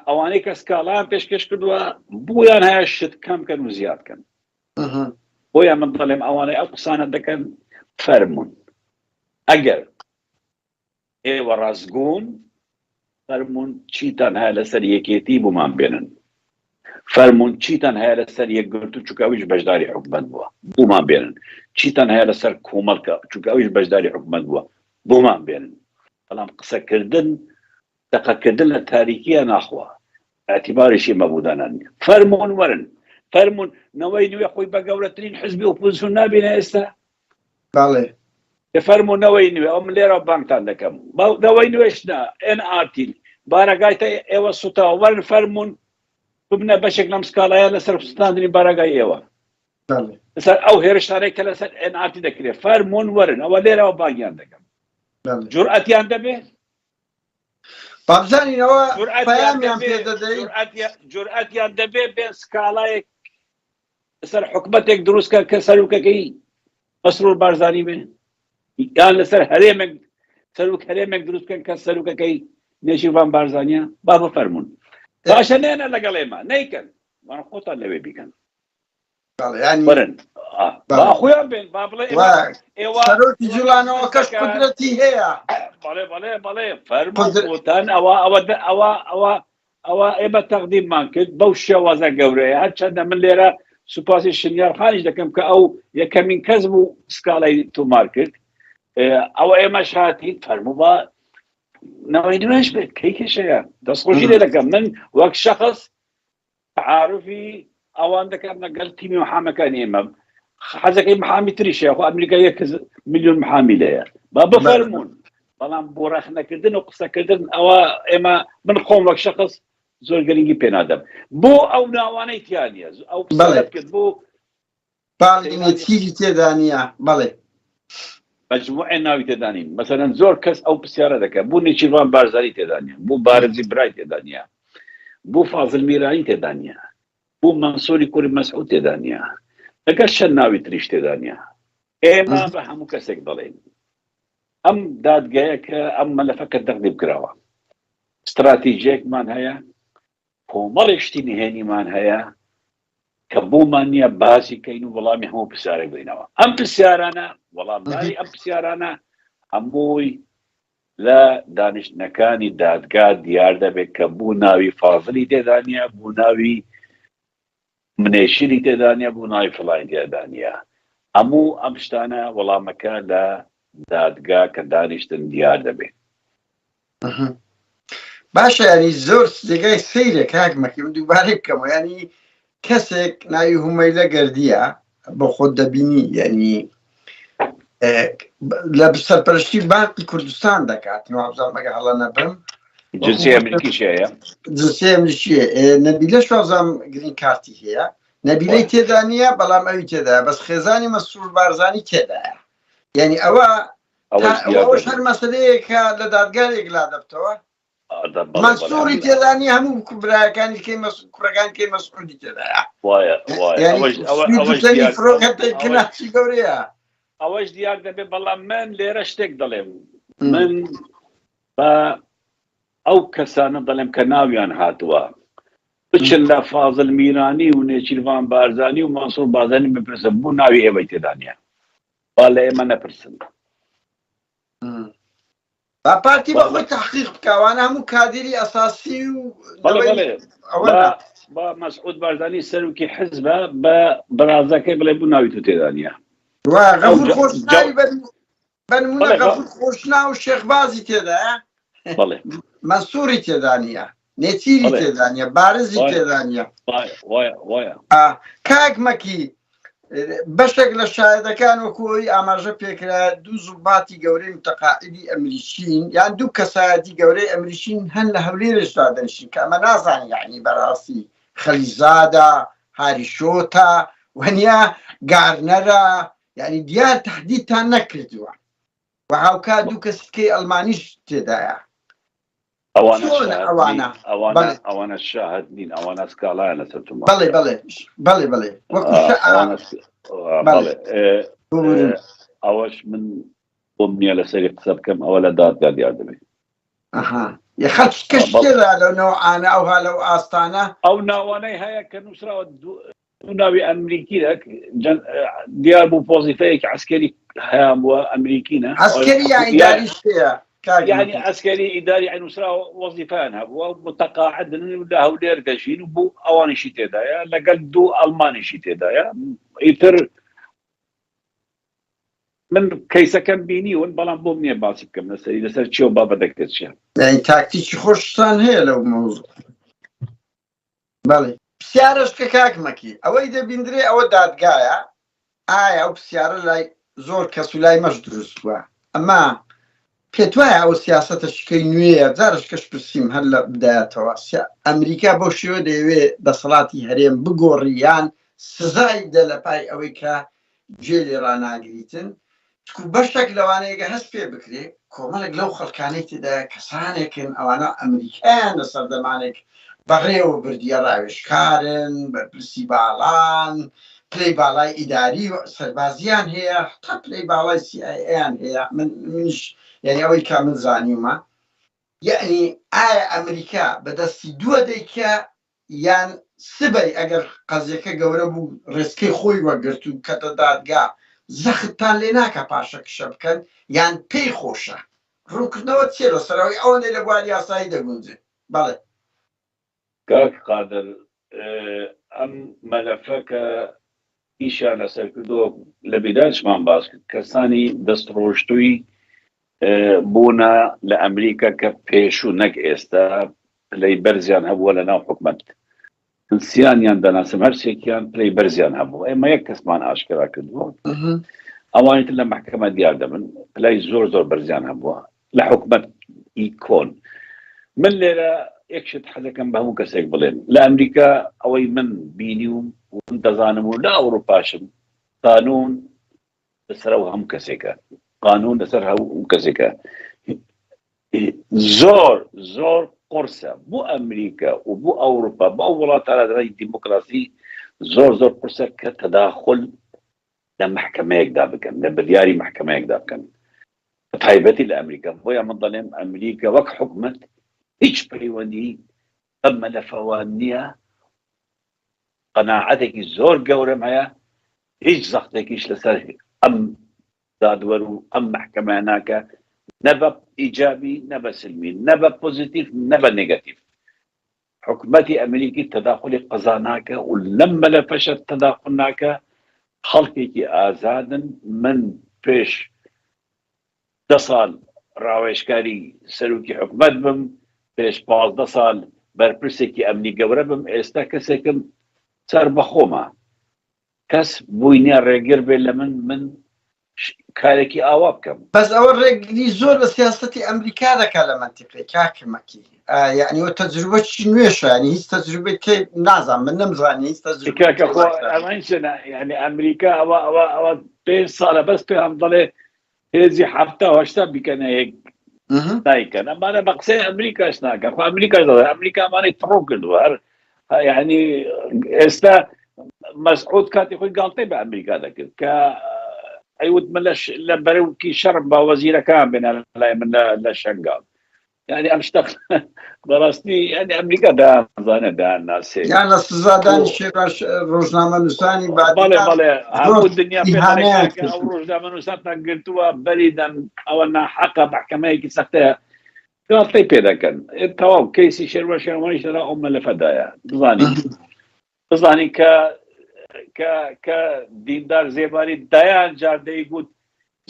ئەوانەی کە سکاڵایان پێشکەش کردووە بۆیان هەیە شت کەم کەن و زیاد کەن بۆیە من دەڵێم ئەوانەی ئەو قسانە دەکەن فەرمونون ئەگەر ئێوە ڕاستگۆن فەرموون چیتان هەیە لەسەر یەکێتی بۆمان بێنن فەرموون چیتان هەیە لەسەر یەکگرتوو چونکە ئەویش بەشداری حکومەت بووە بۆمان بێنن چیتان هەیە لەسەر کۆمەڵکە چونکە ئەویش بەشداری حکومەت بووە بۆمان بێنن بەڵام قسەکردن تەقەکردن لە تاریکیە ناخوا. ئیعتیباریشی ئێمە بۆ دانان نیە. فەرموون وەرن، فەرموون نەوەی نوێ خۆی بە گەورەترین حزبی ئۆپۆزسیۆن نابینێ ئێستا؟ بەڵێ. فەرموو نەوەی نوێ، ئەو من لێرەوە بانگتان دەکەم، نەوەی نوێش نا، ئێن ئار تی، بارەگای تە ئێوە سوتاوە، وەرن فەرموون ببنە بەشێک لەم سکاڵایە لەسەر سوتاندنی بارەگای ئێوە. لەسەر ئەو هێرشانەی کە لەسەر ئێن ئار تی دەکرێت، فەرموون وەرن، ئەوە لێرەوە بانگیان دەکەم. جورئەتیان دەبێ؟ با بزانینەوە پەیامیان پێ دەدەی؟ جورئەتیان دەبێ بێن سکاڵایەک لەسەر حکومەتێک دروست کەن کە سەرۆکەکەی مەسرور بارزانی بێ، یان لەسەر هەرێمێک سەرۆک هەرێمێک دروست بکەن کە سەرۆکەکەی نێچیرڤان بارزانیە؟ با بفەرموون. باشە نێنە لەگەڵ ئێمە نەیکەن، وان خۆتان لەوێ بیکەن. وەرن با خۆیان بێن با بڵێ سەرۆکی جوڵانەوەکەش قدرەتی هەیە. بەڵێ بەڵێ بەڵێ فەرمووتان ئەوە ئەوە ئەوە ئەوە ئەوە ئێمە تەقدیممان کرد بەو شێوازە گەورەیە. هەرچەندە من لێرە سوپاسی شنیار خانیش دەکەم کە ئەو یەکەمین کەس بوو سکاڵای تۆمار کرد. ئەوە ئێمەش هاتین فەرموو با نەوەی نوێش بێت، کەی کێشەیە؟ دەستخۆشی لێ دەکەم. من وەک شەخص تعارفی ئەوان دەکەم لەگەل تیمی محامەکانی ئێمە. حەزەکەی محامی تریش هەیە، خۆ ئەمریکا یەک میلیۆن محامی لەیە، با بفەرموون. بەڵام بۆ ڕەخنەکردن و قسەکردن ئەوە ئێمە من خۆم وەک شەخص زۆر گرنگی پێنادەم بۆ ئەو ناوانەی تیا نییە. ئەو پرسیارە بکرد بۆ باڵی نێچیری تێدا نییە؟ بەڵێ. مەجموعێ ناوی تێدا نین. مەسەلەن زۆر کەس ئەو پرسیارە دەکات بۆ نێچیرڤان بارزانی تێدا نییە، بۆ بارزی برای تێدا نییە، بۆ فازل میرانی تێدا نییە، بۆ مەنسوری کوڕی مەسعود تێدا نییە، لەگەڵ چەند ناوی تریش تێدا نییە. ئێمە بە هەموو کەسێک دەڵێین ئەم دادگایە کە ئەم مەلەفە کە تەقدیم کراوە ستراتیژێکمان هەیە، کۆمەڵێک شتی نهێنیمان هەیە کە بۆمان نییە باسی کەین و وەڵامی هەموو پرسیارێک بدەینەوە. ئەم پرسیارانە وەڵامدانی ئەم پرسیارانە هەمووی لە دانیشتنەکانی دادگا دیار دەبێت کە بوو ناوی فازلی تێدا نییە، بوو ناوی منێشیری تێدا نییە، بوو ناوی فڵانی تێدا نییە. هەموو ئەم شتانە وەڵامەکە لە دادگا کە دانیشتن دیار دەبێت. باشە ینی زۆر جێگای سەیرە کاک مەکی، من دووبارەی بکەمەوە، ینی کەسێک ناوی هومەیلە گەردیە بۆ خۆت دەبینی ینی لە سەرپەرشتی بانقی کوردستان دەکات، نوابزانم ئەگەر هەڵە نەبم. جنسی ئەمریکیش هەیە. جنسی ئەمریکی نەبیلە شوازام گرین کارتی هەیە، نەبیلەی تێدا نییە بەڵام ئەوی تێدایە، بەس خێزانی مەسرور بارزانی تێدایە. یعنی ئەوە ئەوەش هەر مەسلەیەکە لە دادگارێک لا دەبتەوە. مەنسووری تێدا نییە، هەموو برایەکانی کەی کوڕەکان کەی مەسعودی تێدایە. فرۆکە گەورەیە. ئەوەش دیار دەبێت. بەڵام من لێرە شتێک دەڵێم، من بە ئەو کەسانە دەڵێم کە ناویان هاتووە بچن لە فازل میرانی و نێچیرڤان بارزانی و مەنسوور بارزانی بپرسن بۆ ناوی ئێوەی تێدا نییە، با لە ئێمە نەپرسن. با پارتی بە خۆی تحقیق بکە، ئەوانە هەموو کادیری ئەساسی و با مەسعود بارزانی سەرۆکی حزبە بە برازەکەی بڵێ بوو ناوی تو تێدا نییە. غەفور خۆشناوی بە نمونە غەفور خۆشناو و شێخ بازی تێدایە، مەنسووری تێدا نییە، نێچیری تێدا نییە، بارزی تێدا نییە. کاک مەکی، بەشێک لە شایەدەکان وەکو ئەوی ئاماژە پێکرا دوو زوباتی گەورەی متەقاعدی ئەمریکین یان دوو کەسایەتی گەورەی ئەمریکین هەن لە هەولێرشدا دەنیشن کە ئەمە نازانین یعنی بەڕاستی خەلیزادە، هاریشۆتە وەنیا گارنەرە، یعنی دیار تهدیدتان نەکردووە و هاوکات دوو کەسکەی ئەڵمانیش تێدایە. ئەوانە ئەوانە شاهد نین، ئەوانە سکاڵایان لەسەر تۆمار. بەڵێ بەڵێ بەڵێ بەڵێ وەکو ئەوەش من بۆم نییە لەسەری قسە بکەم، ئەوە لە دادگا دیار دەبێت. یە خەڵکی کەش تێدا لەو نەوعانە ئەوها لەو ئاستانە. ئەو ناوانەی هەیە کە نووسراوە ناوی ئەمریکی دیار بوو پۆزیفەیەکی عسکەری هەیان بووە ئەمریکی نە عسکەری یا ئیداریش هەیە یعنی عسکەری ئیداری نووسرا وەزیفیان هەبووە متەقاعدن لە هەولێر دەژین و بوو ئەوانیشی تێدایە لەگەڵ دوو ئەڵمانیشی تێدایە. ئیتر من کەیسەکەم بینیون بەڵام بۆم نییە باسی بکەم لەسەری لەسەر چیەوە بابەتەکە چیە. یعنی تاکتیکی خۆشتان هەیە لەو مەوزوع؟ بەڵێ پرسیارەش کە کاک مەکی ئەوەی دەبیندرێ ئەوە دادگایە ئایا ئەو پرسیارە لای زۆر کەس و لای مەش دروست بووە ئەمە پێت وایە ئەو سیاسەتە شکەی نوێیە جارش کەش پرسیم هەر لە بدایەتەوە ئەمریکا بەو شێوە دەیەوێ دەسەڵاتی هەرێم بگۆڕی یان سزای دە لە پای ئەوەی کە گوێ لێ ڕاناگریتن چکو بەشێک لەوانەیە گە هەست پێ بکرێ کۆمەڵێک لەو خەڵکانەی تێدایە کەسانێکن ئەوانە ئەمریکایان لە سەردەمانێک بەڕێوە بردیە ڕاوێژکارن بەرپرسی باڵان پلەی باڵای ئیداری و سەربازیان هەیە تا پلەی باڵای سیایەیان هەیە من منیش یعنی ئەوەی کە من زانیومە یعنی ئایا ئەمریکا بەدەستی دووە دەیکە یان سبەی ئەگەر قەزیەکە گەورە بوو ڕێسکەی خۆی وەگرت و کەتە دادگا زەختتان لێ ناکا پاشەکشە بکەن یان پێی خۆشە؟ ڕوونکردنەوەت چیە لەسەر ئەوەی ئەوەندەی لە بواری یاسایی دەگونجێ؟ بەڵێ. کاک قادر ئەم مەلەفە کە ئیشیان لەسەر کردووە لە بیدایشمان باس کرد کەسانی دەستڕۆشتووی بوونە لە ئەمریکا کە پێشوو نەک ئێستا پلەی بەرزیان هەبووە لە ناو حکومەت من سیانیان دەناسم هەرسێکیان پلەی بەرزیان هەبوو ئێمە یەک کەسمان ئاشکرا کردووە ئەوانی تر لە مەحکەمە دیار دەبن پلەی زۆر زۆر بەرزیان هەبووە لە حکومەت ئی کۆن من لێرە یەک شت حەزەکەم بە هەموو کەسێک بڵێم لە ئەمریکا ئەوەی من بینیوم و من دەزانم و لە ئەوروپاشم قانون لەسەر ئەو هەموو کەسێکە قانون لەسەر هەموو کەسێکە زۆر زۆر قورسە بۆ ئەمریکا و بۆ ئەوروپا بۆ ئەو وڵاتانە دیموکراسی زۆر زۆر قورسە کە تەداخل لە مەحکەمەیەکدا بکەن لە بریاری مەحکەمەیەکدا بکەن تایبەتی لە ئەمریکا بۆیە من دەڵێم ئەمریکا وەک حکومەت هیچ پەیوەندی بەم مەلەفەوە نییە قەناعەتێکی زۆر گەورەم هەیە هیچ زەختێکیش لەسەر ئەم دادوەر و ئەم مەحکەمە ناکە نە بە ئیجابی نە بە سلمی نە بە پۆزیتیف نە بە نێگەتیف حکومەتی ئەمریکی تەداخلی قەزا ناکە و لەم مەلەفەشە تەداخل ناکە خەڵکێکی ئازادن من پێش دە ساڵ ڕاوێژکاری سەرۆکی حکومەت بم، پێش 15 ساڵ بەرپرسێکی ئەمنی گەورە بم، ئێستا کەسێکم سەربەخۆمە، کەس بۆی نییە ڕێگر بێت لە من، من کارێکی ئاوا بکەم. بەس ئەوە ڕێگری زۆر لە سیاسەتی ئەمریکا دەکات لە مەنتیقەی کاک مەکی یعنی ئەوە تەجروبەکی نوێشە یعنی هیچ تەجروبەی تێ نازانم من نەمزانی هیچ تەجروبەی کاکە خۆ ئەمە یعنی ئەمریکا ئەوە ئەوە ئەوە پێ ساڵە بەس پێ هەم دەڵێ هێزی حەفتا و هەشتا بیکەنە یەک نایکەن ئەمانە بە قسەی ئەمریکاش ناکەن خۆ ئەمریکاش دەڵێ ئەمریکا ئەمانەی تڕۆ کردووە هەر یعنی ئێستا مەسعود کاتی خۆی گاڵتەی بە ئەمریکا دەکرد کە ئەیوت من لە بەرەوکی شەڕم بە وەزیرەکان بێنە لای من لە شەنگال یعنی ئەم شتە بەڕاستی یعنی ئەمریکا دەزانێ داناسێ یان لە سزادانی شێواش ڕۆژنامەنووسانی بەڵێ بەڵێ هەموو دنیا پێ ئەو ڕۆژنامەنووسانتان گرتووە بەریدەن ئەوە ناحەقە مەحکەمەیەکی سەختەیە گاڵتەی پێ دەکەن تەواو کەیسی شێروە شێوانیش لەناو ئەو مەلەفەدایە بزانین بزانین کە کە کە دیندار زێباری دەیان جار دەیگوت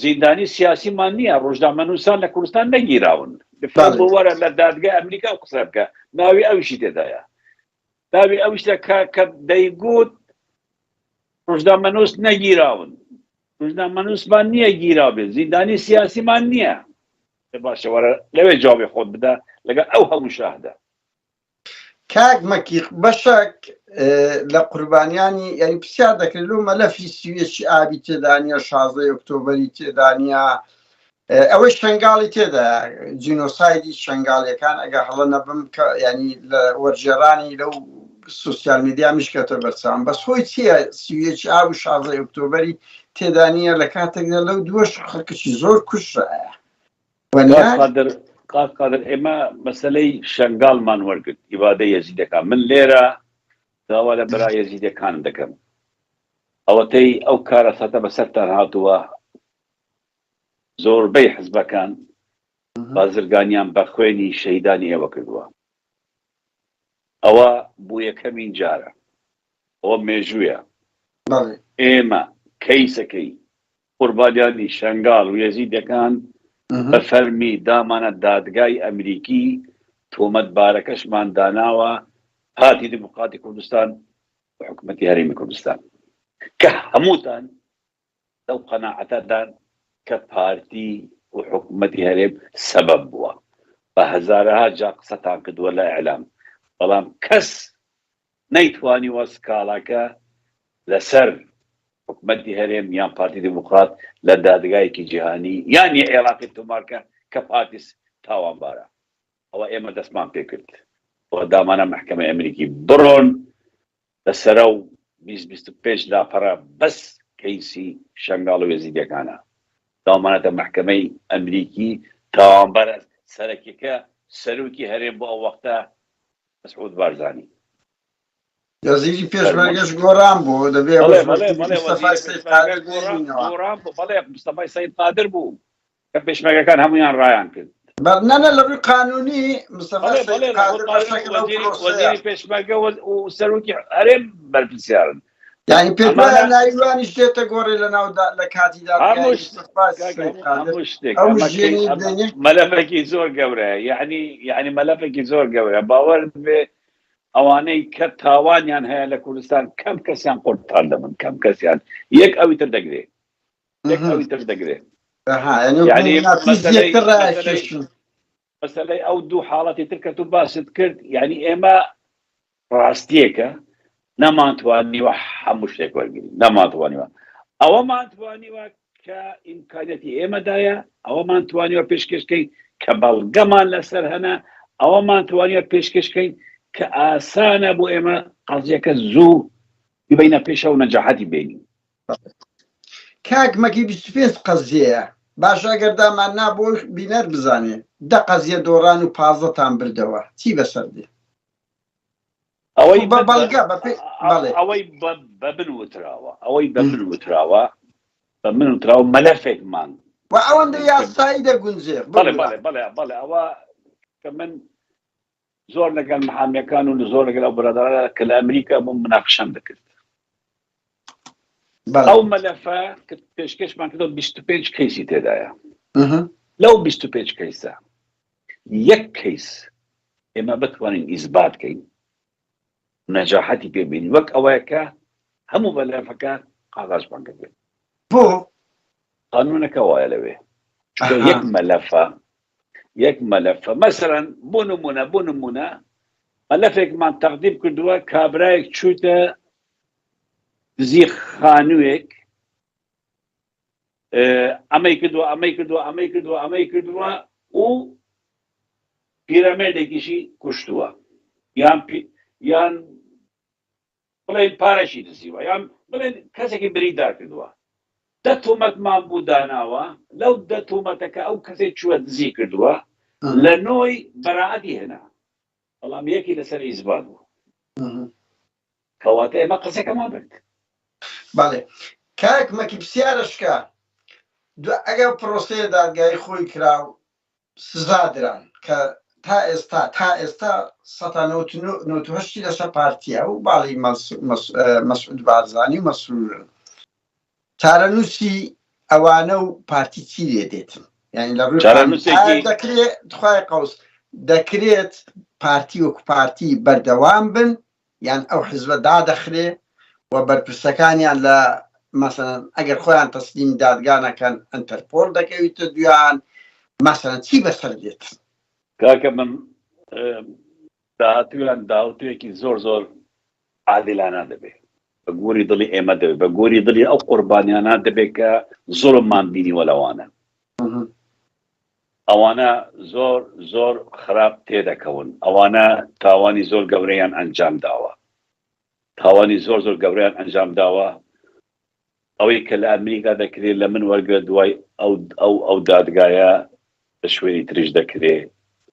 زیندانی سیاسیمان نییە ڕۆژنامەنووسان لە کوردستان نەگیراون بۆ وەرە لە دادگای ئەمریکا و قسە بکە ناوی ئەویشی تێدایە ناوی ئەویش کە کە دەیگوت ڕۆژنامەنووس نەگیراون ڕۆژنامەنووسمان نییە گیرا بێت زیندانی سیاسیمان نییە باشە وەرە لەوێ جوابی خۆت بدە لەگەڵ ئەو هەموو شاهدە کاک مەکی بەشێک لە قوربانیانی یعنی پرسیار دەکرێت لۆ مەلەفی سیویەکی ئابی تێدانە 16 ئۆکتۆبری تێدانە ئەوەی شنگاڵی تێدا جینۆسایدی شنگاڵیەکان ئەگە هەڵە نەبم کە ینی لە وەرجێرانی لەو سوسیال میدیا میشکەتە بەرچاوم بەس هۆی چییە سیویەکی ئاب و 16 ئۆکتۆبری تێدانە لە کاتێکدا لەو دووەش خەڵکێکی زۆر کوژرایە کاک قادر ئێمە مەسەلەی شەنگالمان وەرگرت ئیبادەی یەزیدەکان من لێرە داوا لە برا یەزیدەکان دەکەم ئەوەتەی ئەو کارەساتە بەسەرتان هاتووە زۆربەی حزبەکان بازرگانیان بە خوێنی شەهیدانی ئێوە کردووە ئەوە بۆ یەکەمین جارە ئەوە مێژوویە ئێمە کەیسەکەی قوربانیانی شەنگاڵ و یەزیدەکان بە فەرمی دامانە دادگای ئەمریکی، تۆمەتبارەکەشمان داناوە. پارتی دیموکراتی کوردستان و حکومەتی هەرێمی کوردستان کە هەمووتان لەو قەناعەتەدان کە پارتی و حکومەتی هەرێم سەبەب بووە. بە هەزارەها جار قسەتان کردووە لە ئیعلام، بەڵام کەس نەیتوانیوە سکاڵاکە لەسەر حکومەتی هەرێم یان پارتی دیموکرات لە دادگایەکی جیهانی یان ی عێراقی تۆمارکە کە پارتی تاوانبارە. ئەوە ئێمە دەستمان پێکرد و دامانە مەحکەمەی ئەمریکی بڕۆن لە سەرە و 20 25 لاپەڕە بەس کەیسی شەنگاڵ و ئێزیدیەکانە داومانەتە مەحکەمەی ئەمریکی تاوانبارە سەرەکیەکە سەرۆکی هەرێم بۆ ئەو وەختە مەسعود بارزانی. وەزیری پێشمەرگەش گۆڕان بوو دەبێ بەڵێ بەڵێ بەڵێ وەزیری پێشمەرگە گۆڕان گۆڕان بوو بەڵێ مستەفای سەید قادر بوو کە پێشمەرگەکان هەموویان ڕایان کرد. نا نا لە ڕووی قانونی مستەفا بەڵێ سەید بەڵێ لە قادر ڕووی قانونی بەشێکە لەو وەزیری پرۆسەیە. وەزیری پێشمەرگە و سەرۆکی هەرێم بەرپرسیارن. یانی پێت وایە ئەمانە ناوی وانیش دێتە گۆڕێ لە ناو لە کاتی دادگایی هەموو شت مستەفا کاکە سەید هەموو قادر هەموو شتێک ئەو ئەمە کەی ژێنی ئەمە بدەینێ؟ مەلەفێکی زۆر گەورەیە یعنی یعنی مەلەفێکی زۆر گەورەیە باوەرت بێ ئەوانەی کە تاوانیان هەیە لە کوردستان کەم کەسیان قورتار دەبن کەم کەسیان یەک ئەوی تر دەگرێ یەک ئەوی تر دەگرێ یعنی مەسەلەی مەسەلەی ئەو دوو حاڵەتی تر کە تو باست کرد یعنی ئێمە ڕاستیەکە نەمانتوانیوە هەموو شتێک وەرگین نەمانتوانیوە ئەوەمان توانیوە کە ئیمکانیەتی ئێمەدایە ئەوەمان توانیوە پێشکەشکەین کە بەڵگەمان لەسەر هەنە ئەوەمان توانیوە پێشکەشکەین کە ئاسانە بۆ ئێمە قەزیەکە زوو ببینە پێشەوە نەجاحەتی بینین. کاک مەکی 25 قەزیەیە باشە ئەگەر دامان نا بۆ بینەر بزانێ دە قەزیە دۆڕان و 15 تان بردەوە چی بەسەر دێ؟ ئەوەی بە بەڵگە بە پێ بەڵێ ئەوەی بە من وتراوە ئەوەی بە من وتراوە بە من وتراوە مەلەفێکمان و ئەوەندە یاسایی دەگونجێ بەڵێ بەڵێ بەڵێ بەڵێ ئەوە کە من زۆر لەگەڵ محامیەکان و زۆر لەگەڵ ئەو برادەرانە کە لە ئەمریکا بووم مناقشەم دەکرد ئەو مەلەفە کە پێشکەشمان کردەوە 25 کەیسی تێدایە لەو 25 کەیسە یەک کەیس ئێمە بتوانین ئیزبات کەین نەجاحەتی پێ بینین وەک ئەوەیە کە هەموو مەلەفەکە قازانجمان کردبێت. بۆ؟ قانونەکە وایە لەوێ چونکە یەک مەلەفە یەک مەلەفە مەسەلەن بۆ نمونە بۆ نمونە مەلەفێکمان تەقدیم کردووە کابرایەک چووتە دزی خانووێک ئەمەی کردووە ئەمەی کردووە ئەمەی کردووە ئەمەی کردووە و پیرەمێردێکیشی کوشتووە یان یان بڵێن پارەشی دزیوە یان بڵێن کەسێکی بریندار کردووە دە تۆمەتمان بوو داناوە لەو دە تۆمەتەکە ئەو کەسێک چووە دزی کردووە لە نۆی بەراعەتی هێنا بەڵام یەکی لەسەر ئیزبات بوو کەواتە ئێمە قسەکەمان برد. بەڵێ کاک مەکی پرسیارەشکە ئەگەر پرۆسەیە دادگایی خۆی کرا و سزا دران کە تا ئێستا تا ئێستا سەتا نەوەت و هەشتی لەسەر پارتیە و باڵی مەسعود بارزانی و مەسرورن چارەنووسی ئەوانە و پارتی چی لێ دێت یعنی لە ڕووی چارەنووسێکی دەکرێت خوای قەوس دەکرێت پارتی وەکو پارتی بەردەوام بن یان ئەو حزبە دادەخرێ و بەرپرسەکانیان لە مەسەلەن ئەگەر خۆیان تەسلیم دادگا نەکەن ئەنتەرپۆل دەکەویتە دویان مەسەلەن چی بەسەر دێت؟ کاکە من داهاتویان داهاتویەکی زۆر زۆر عادلانە دەبێ بە گۆری دڵی ئێمە دەبێت بە گۆری دڵی ئەو قوربانیانە دەبێت کە زوڵممان بینیوە لەوانە ئەوانە زۆر زۆر خراپ تێدەکەون ئەوانە تاوانی زۆر گەورەیان ئەنجام داوە تاوانی زۆر زۆر گەورەیان ئەنجام داوە ئەوەی کە لە ئەمریکا دەکرێت لە من وەرگرە دوای ئەو ئەو ئەو دادگایە لە شوێنی تریش دەکرێت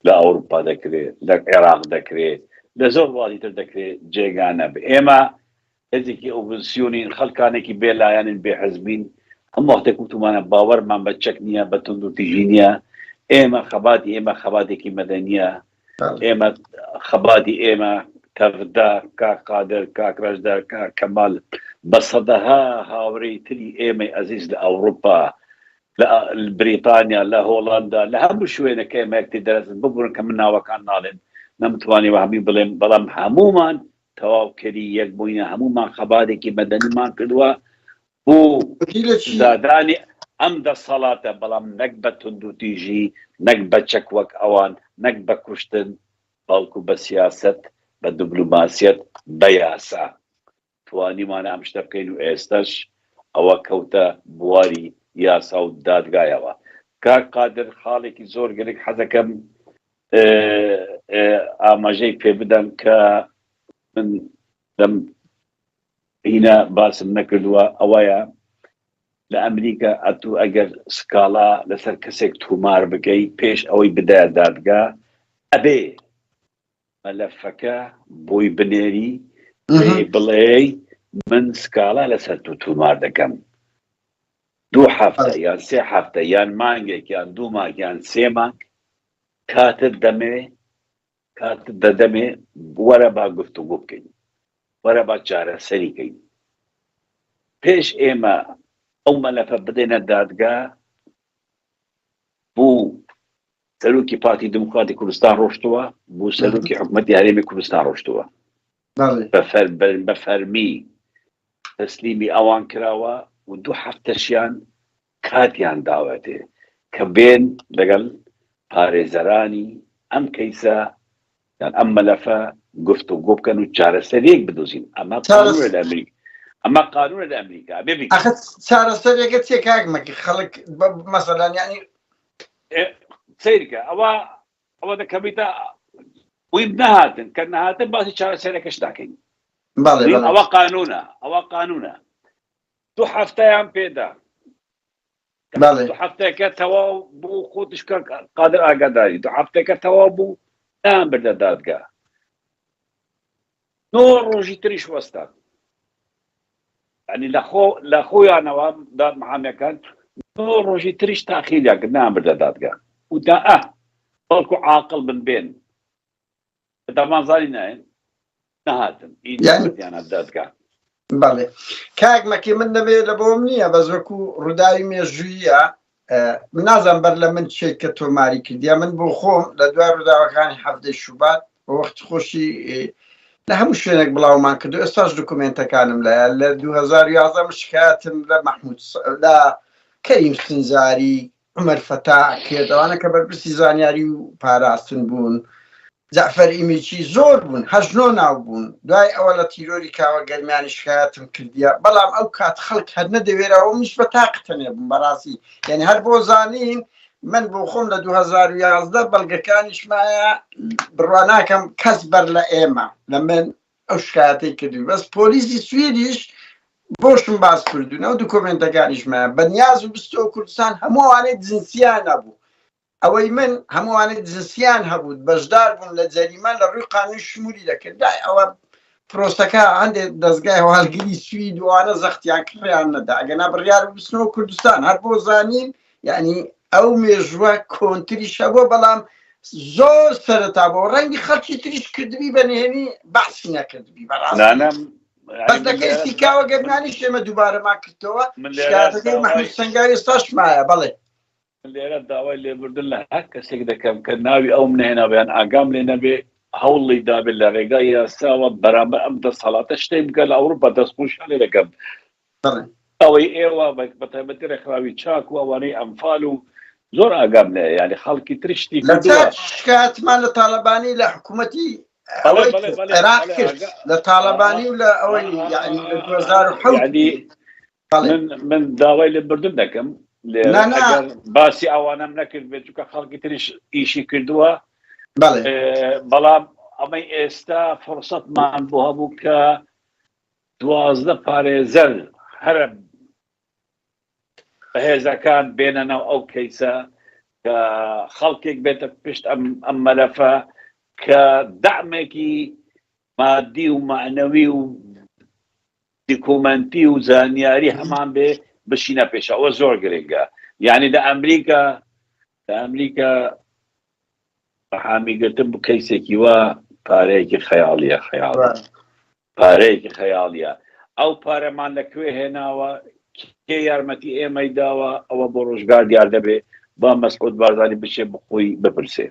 لە ئەوروپا دەکرێت لە عێراق دەکرێت لە زۆر وڵاتی تر دەکرێت جێگا نەبێ ئێمە هێزێکی ئۆپۆزسیۆنین، خەڵکانێکی بێ لایەنین، بێ حزبین، هەموو وەختێک وتومانە باوەرمان بە چەک نییە، بە توندوتیژی نییە، ئێمە خەباتی ئێمە خەباتێکی مەدەنییە، ئێمە خەباتی ئێمە تەڤدا، کاک قادر، کاک رەشدار، کاک کەمال، بە سەدەها هاورێی تری ئێمەی ئەزیز لە ئەوروپا، لە بریتانیا، لە هۆڵەندا، لە هەموو شوێنێک کە ئێمە یەکتر دەرەسن، ببورن کە من ناوەکان ناڵێم، نەمتوانیوە هەمووی بڵێم، بەڵام هەموومان تەواوکەری یەک بووینە، هەموومان خەباتێکی مەدەنیمان کردووە بۆ سزادانی ئەم دەسەڵاتە، بەڵام نەک بە توندوتیژی، نەک بە چەک وەک ئەوان، نەک بە کوشتن، بەڵکو بە سیاسەت، بە دبلۆماسیەت، بە یاسا توانیمانە ئەم شتە بکەین و ئێستەش ئەوە کەوتە بواری یاسا و دادگایەوە. کاک قادر خاڵێکی زۆر گرنگ حەزەکەم ئاماژەی پێ بدەم کە من لەم هینە باسم نەکردووە ئەوەیە لە ئەمریکا ئەتوو ئەگەر سکاڵا لەسەر کەسێک تومار بکەی پێش ئەوەی بدایە دادگا ئەبێ مەلەفەکە بۆی بنێری پێی بڵێی من سکاڵا لەسەر تو تومار دەکەم دوو هەفتە یان سێ هەفتە یان مانگێک یان دوو مانگ یان سێ مانگ کاتت دەمێ کاتت دەدەمێ وەرە با گفتوگۆ بکەین وەرە با چارەسەری کەین پێش ئێمە ئەو مەلەفە بدەینە دادگا بوو سەرۆکی پارتی دیموکراتی کوردستان ڕۆشتووە بۆ سەرۆکی حکوومەتی هەرێمی کوردستان ڕۆشتووە بە فەرمی تەسلیمی ئەوان کراوە و دوو هەفتەشیان کاتیان داوەتێ کە بێن لەگەڵ پارێزەرانی ئەم کەیسە یان ئەم مەلەفە گفتوگۆ بکەن و چارەسەریەک بدۆزین ئەمە قانونە لە ئەمریکا ئەمە قانونە لە ئەمریکا بێ بیکەن. ئەخە چارەسەریەکە چیە کاک مەکی خەڵک مەسەلەن یانی سەیرکە ئەوە ئەوە دەکەمیتە ویم نەهاتن کە نەهاتن باسی چارەسەرەکەش ناکەین ئەوە قانونە ئەوە قانونە دوو هەفتەیان پێدا دوو هەفتەکە تەواو بوو خۆتش قادر ئاگاداری دوو هەفتەکە تەواو بوو نان بردە دادگا نۆ ڕۆژی تریش وەستان ینی لە خۆ لە خۆیانەوە داد محامیەکان نۆ ڕۆژی تریش تاخیریان کرد نان بردە دادگا وتا ئە بەڵکو عاقڵ بن بێن دەمانزانی نایەن نەهاتن ئیدیانە دادگا. بەڵێ کاک مەکی من دەبێ لە بۆم نییە بەس وەکو ڕووداوی مێژوویە من نازانم بەر لە من چێک کە تۆماری کردیا من بۆ خۆم لە دوای ڕووداوەکانی حەفتەی شوبات بە وەختی خۆشی لە هەموو شوێنێک بڵاومان کردو ئێستاش دوکومێنتەکانم لایە لە 2011 من شکایەتم لە مەحمود لە کەریم سنجاری عومەر فەتاح کرد ئەوانە کە بەرپرسی زانیاری و پاراستن بوون جەعفەر ئیمیچی زۆر بوون هەشت نۆ ناو بوون دوای ئەوە لە تیرۆری کاوە گەرمیانی شکایەتم کردیە بەڵام ئەو کات خەڵک هەر نەدەوێراوە منیش بە تاق تەنێ بووم بەڕاستی یعنی هەر بۆ زانین من بۆ خۆم لە 2011 بەڵگەکانیش مایە بڕوا ناکەم کەس بەر لە ئێمە لە من ئەو شکایەتەی کردووی بەس پۆلیسی سویدیش بۆشم باس کردوون ئەو دوکۆمێنتەکانیش مایە بە نیاز و بستەوە کوردستان هەموو ئەوانەی جنسیان نەبوو ئەوەی من هەمووانەی جنسیان هەبوو بەشدار بوون لە جەریمە لە ڕووی قانونی شمولی دەکرد دای ئەوە پرۆسەکە هەندێک دەستگای هەواڵگری سوید وانە زەختیان کڕیان نەدا ئەگەنا بڕیار بستنەوە کوردستان هەر بۆ زانین یعنی ئەو مێژووە کۆنتریش هەبووە بەڵام زۆر سەرەتا بۆ ڕەنگی خەڵکی تریش کردبی بە نهێنی بەعسی نەکردبی بەڕاستی بەس لە کەیسی کاوە گەرمیانیش ئێمە دووبارەمان کردەوە شکایەتەکەی مەحمود سەنگاوی ئێستاش مایە بەڵێ. من لێرە داوای لێبوردن لە هەر کەسێک دەکەم کە ناوی ئەوم نەهێنابێ یان ئاگام لێ نەبێ هەوڵی دابێت لە ڕێگای یاساوە بەرامبەر ئەم دەسەڵاتە شتێک بکات لە ئەوروپا دەستخۆشیان لێ دەکەم ئەوەی ئێوە بە تایبەتی ڕێکخراوی چاک و ئەوانەی ئەنفال و زۆر ئاگام لێ یعنی خەڵکی تر شتی لە چاک شکایەتمان لە تاڵەبانی لە حکوومەتی ئەوەی عێراق کرد لە تاڵەبانی و لە ئەوەی یعنی لە 2007 من من داوای لێبوردن دەکەم لێرە ئەگەر باسی ئەوانەم نەکرد بێت چونکە خەڵکی تریش ئیشی کردووە بەڵام ئەمەی ئێستا فرسەتمان بۆ هەبوو کە 12 پارێزەر هەرە بەهێزەکان بێنە ناو ئەو کەیسە کە خەڵکێک بێتە پشت ئەم ئەم مەلەفە کە دەعمێکی مادی و مەعنەوی و دیکۆمەنتی و زانیاری هەمان بێ بچینە پێش ئەوە زۆر گرنگە یعنی لە ئەمریکا لە ئەمریکا حامی گرتن بۆ کەیسێکی وا پارەیەکی خەیاڵیە خەیاڵی پارەیەکی خەیاڵیە ئەو پارەمان لە کوێ هێناوە کێ یارمەتی ئێمەی داوە ئەوە بۆ ڕۆژگار دیار دەبێ با مەسعود بارزانی بچێ بخۆی بپرسێ.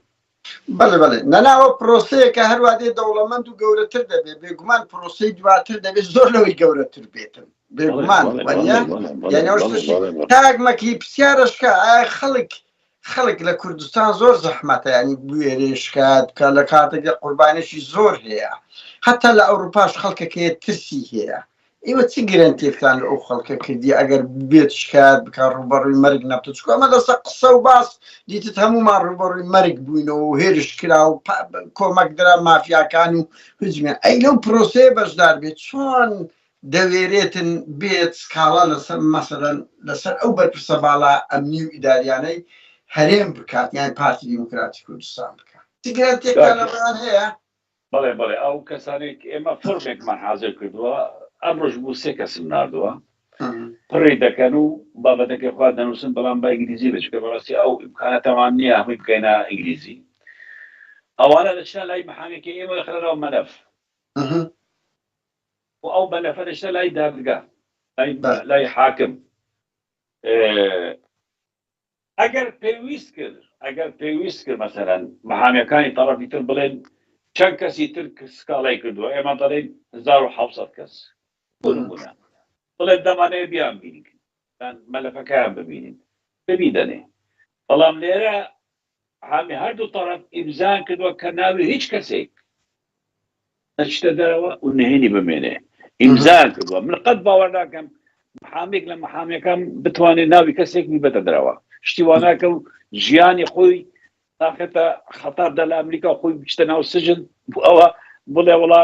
بەڵێ بەڵێ نەناوە پرۆسەیەکە هەروا دێ دەوڵەمەند و گەورەتر دەبێت بێگومان پرۆسەی دواتر دەبێت زۆر لەوەی گەورەتر بێتن بێگومان تاک مەکی پرسیارەشکە ئایا خەڵک خەڵک لە کوردستان زۆر زەحمەتە ینی بوێرێ شکایەت بکە لە کاتێکدا قوربانێکی زۆر هەیە هەتا لە ئەوروپاش خەڵکەکەی ترسی هەیە ئێوە چ گرەنتیەکتان لە ئەو خەڵکە کردی ئەگەر بێت شکایەت بکە ڕوبەڕووی مەرگ نەبتە چکو ئەمە لەسەر قسە و باس دیتت هەمومان ڕوبەڕووی مەرگ بووینەوە و هێرش کرا و کۆمەک درا مافیاکان و هجمیان ئەی لەو پرۆسەیە بەشدار بێت چۆن دەوێرێتن بێت سکاڵا لەسەر مەسەلەن لەسەر ئەو بەرپرسە باڵا ئەمنی و ئیداریانەی هەرێم بکات یان پارتی دیموکراتی کوردستان بکات چ گرەنتیەکتان لە ڕویان هەیە؟ بەڵێ بەڵێ ئەو کەسانەی کە ئێمە فۆرمێکمان حازر کردووە ئەمڕۆش بوو سێ کەسم ناردووە پڕی دەکەن و بابەتەکەی خۆیان دەنووسن بەڵام بە ئینگلیزی بێت چونکە بەڕاستی ئەو ئیمکاناتەمان نییە هەمووی بکەینە ئینگلیزی ئەوانە دەچنە لای محامێکی ئێمە دەخرێنەوە مەلەف و ئەو مەلەفە دەچنە لای دادگا لای حاکم ئەگەر پێویست کرد ئەگەر پێویست کرد مەسەلەن محامیەکانی تەڕەفی تر بڵێن چەند کەسی تر سکاڵای کردووە ئێمە دەڵێین 1700 کەس بۆ نمونە بڵێن دەمانەوێت بیان بینین مەلەفەکەیان ببینین ببیدەنێ بەڵام لێرە حامی هەردوو تەڕەف ئیمزان کردووە کە ناوی هیچ کەسێک نەچتە دەرەوە و نهێنی بمێنێ ئیمزایان کردووە من قەت باوەڕ ناکەم محامێک لە محامەکان بتوانێت ناوی کەسێک بیبەتە دەرەوە شتی وا ناکە و ژیانی خۆی ناخێتە خەتار دە لە ئەمریکا خۆی بچتە ناو سجن بۆ ئەوە بڵێ وڵا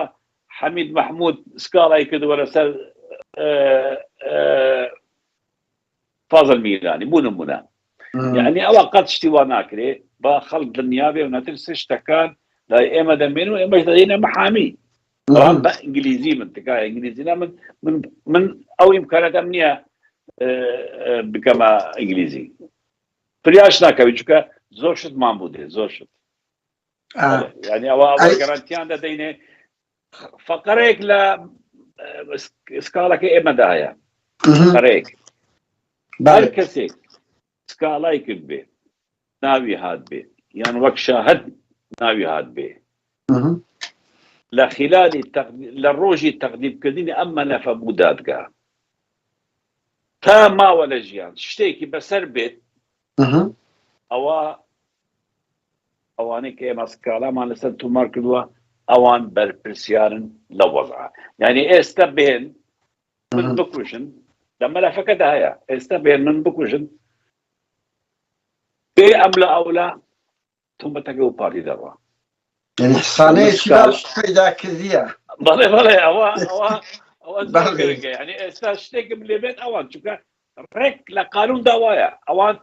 حەمید مححمود سکاڵای کردووە لەسەر فازل میرانی بۆ نمونە یعنی ئەوە قەت شتی وا ناکرێ با خەڵک دڵنیا بێ و نەترسێ شتەکان لای ئێمە دەمێن و ئێمەش دەدەینە محامی بەڵام بە ئینگلیزی من تکایە ئینگلیزی نا من من من ئەو ئیمکاناتەم نییە بکەمە ئینگلیزی فریاش ناکەوی چونکە زۆر شتمان بوو دێ زۆر شت یعنی ئەوە ئەوە گەرانتیان دەدەینێ فقرەیەک لە سکاڵەکە ئێمەدا هەیە فقرەیەک هەر کەسێک سکاڵای کرد بێ ناوی هات بێ یان وەک شاهد ناوی هات بێ لە خلالی لە ڕۆژی تەقدیمکردنی ئەم مەلەفە بوو دادگا تا ماوە لە ژیان شتێکی بەسەر بێت ئەوە ئەوانەی کە ئێمە سکاڵامان لەسەر تۆمار کردووە ئەوان بەرپرسیارن لە وەزعە یعنی ئێستا بێن من بکوژن لە مەلەفەکەدا هەیە ئێستا بێن من بکوژن بێ ئەم لە ئەولا تۆمەتەکە و پارتی دەڕوا یعنی حسانەیەکی باش پەیدا کردیە بەڵێ بەڵێ ئەوە ئەوە ئەوە زۆر گرنگە یعنی ئێستا شتێکم لێبێت ئەوان چونکە ڕێک لە قانوندا وایە ئەوان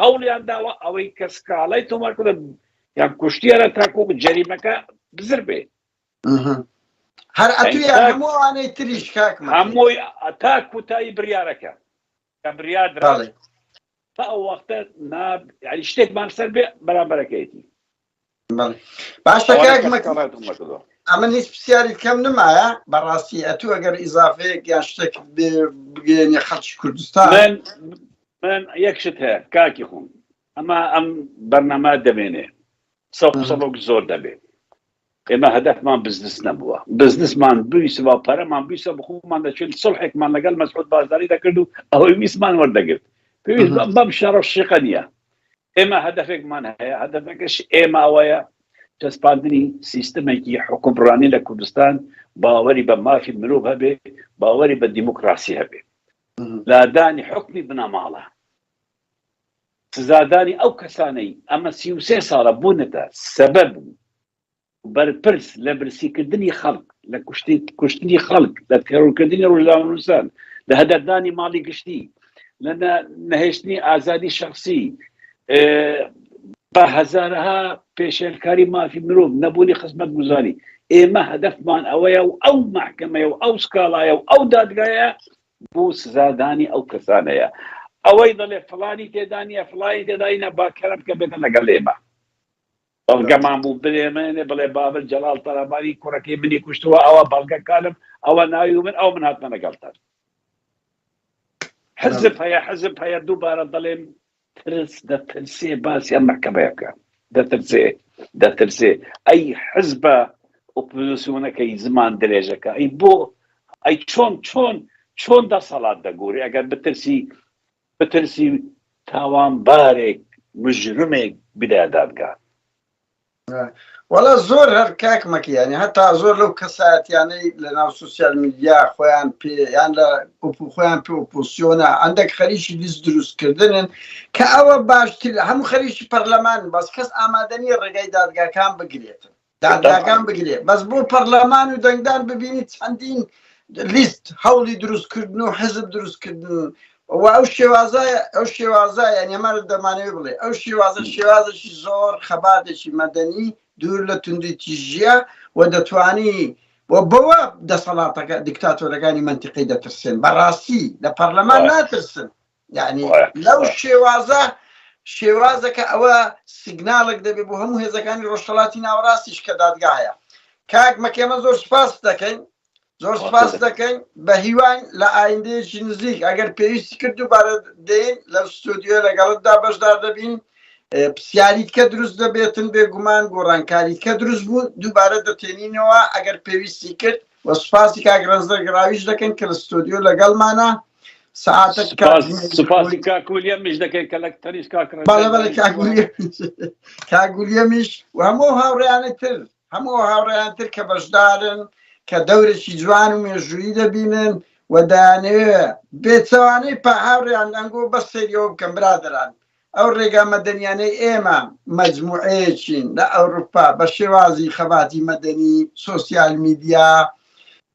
هەوڵیان داوە ئەوەی کە سکاڵای تۆمار کردن یان کوشتیانە تاکو جەریمەکە بزر بێ هەر ئەتویان هەموو ئەوانەی تریش کاک هەمووی تا کوتایی بریارەکە کە بریار درا تا ئەو وەختە نا یعنی شتێکمان سەر بێ بەرامبەرەکەیەتی باشە کاک ئەمن هیچ پرسیاری کەم نمایە بەڕاستی ئەتوو ئەگەر ئیزافەیەک یان شتێک بگەێنێ خەڵکی کوردستان من من یەک شت هەیە کاکی خۆم ئەمە ئەم بەرنامە دەمێنێ قسە قسەڵۆک زۆر دەبێت ئێمە هەدەفمان بزنس نەبووە بزنسمان بویستبا پەرەمان بیستە بخۆمان دەچێت سڵحێکمان لەگەڵ مەسعود بازداری دەکرد و ئەوەی ویستمان وەردەگرت پێویست بەم شەڕە شقە نییە ئێمە هەدەفێکمان هەیە، هەدەفەکەش ئێمە ئەوەیە چەسپاندنی سیستمێکی حوکمڕانی لە کوردستان باوەری بە مافی مرۆڤ هەبێ، باوەری بە دیموکراسی هەبێ، لادانی حوکمی بنەماڵە، سزادانی ئەو کەسانەی ئەمە 33 ساڵە بوونەتە سەبەب و بەرپرس لە برسیکردنی خەڵک، لە کوشتنی خەڵک، لە تێرۆرکردنی ڕۆژنامەنووسان، لە هەدەردانی ماڵی گشتی، لە نەهێشتنی ئازادی شەخسی، بە هەزارەها پێشێلکاری مافی مرۆڤ، نەبوونی خزمەتگوزاری. ئێمە هەدەفمان ئەوەیە و ئەو مەحکەمەیە و ئەو سکاڵایە و ئەو دادگایە بۆ سزادانی ئەو کەسانەیە. ئەوەی دەڵێ فڵانی تێدا نییە، فڵانی تێدا نییە، با کەرەم بکە بێتە لەگەڵ ئێمە. بەڵگەمان بوو بلێمێنێ بڵێ بابل جەڵاڵ تەلەبانی کوڕەکەی منی کوشتووە ئەوە بەڵگەکانم ئەوە ناوی و من ئەو من هاتمە لەگەڵتان حزب هەیە حزب هەیە دووبارە دەڵێم ترس دەترسێ باسی ئەم مەحکەمەیە بکە دەترسێ. دەترسێ ئەی حزبە ئۆپۆزیسیۆنەکەی زمان درێژەکە ئەی بۆ ئەی چۆن چۆن چۆن دەسەڵات دەگۆری ئەگەر بترسی بترسی تاوانبارێک مجرمێک بدە دادگا. وەڵا زۆر هەر کاک مەکی یانی هەتا زۆر لەو کەسایەتیانەی لە ناو سوسیال میدیا خۆیان پێ یان لە ئۆپو خۆیان پێ ئۆپۆسیۆنە ئەندێک خەریکی لیست دروستکردنن کە ئەوە باشتر هەموو خەریکی پەرلەمان بەس کەس ئامادە نییە ڕێگای دادگاکان بگرێتن دادگاکان بگرێ بەس بۆ پەرلەمان و دەنگدان ببینی چەندین لیست هەوڵی دروستکردن و حزب دروستکردن و ئەو شێوازە ئەو شێوازە یعنی ئەمە دەمانەوێت بڵێ ئەو شێوازە شێوازێکی زۆر خەباتێکی مەدەنی دوور لە توندی تیژیە و دەتوانی و بەوە دەسەڵاتەکە دیکتاتۆرەکانی منتیقی دەترسێن بەڕاستی لە پەرلەمان ناترسن یعنی لەو شێوازە شێوازەکە ئەوە سیگنالێک دەبێت بۆ هەموو هێزەکانی ڕۆژهەڵاتی ناوەڕاستیش کە دادگا هەیە کاک مەکێمە زۆر سپاس دەکەین زۆر سپاس دەکەین بە هیواین لە ئایندەیەکی نزیک ئەگەر پێویستی کرد دووبارە دێین لە ستۆدیۆ لەگەڵتدا بەشدار دەبین پرسیاریت کە دروست دەبێتن بێگومان گۆڕانکاریت کە دروست بوو دووبارە دەتێنینەوە ئەگەر پێویستی کرد و سوپاسی کاک ڕەنجدەر گەڕاویش دەکەین کە لە ستۆدیۆ لەگەڵمانە سەعاتە سوپاسی کاک ولیەمیش دەکەین کە لە تەنیش کاک بەڵێ بەڵێ کاک کاک ولیەمیش و هەموو هاوڕێیانی تر هەموو هاوڕێیان تر کە بەشدارن کە دەورێکی جوان و مێژوویی دەبینن و دەیانەوێ بێچەوانەی پا هاوڕێیان ئەنگۆ بەس سەیری ئەوە بکەن برادەران ئەو ڕێگا مەدەنیانەی ئێمە مەجموعەیەکین لە ئەوروپا بە شێوازی خەباتی مەدەنی، سۆسیال میدیا،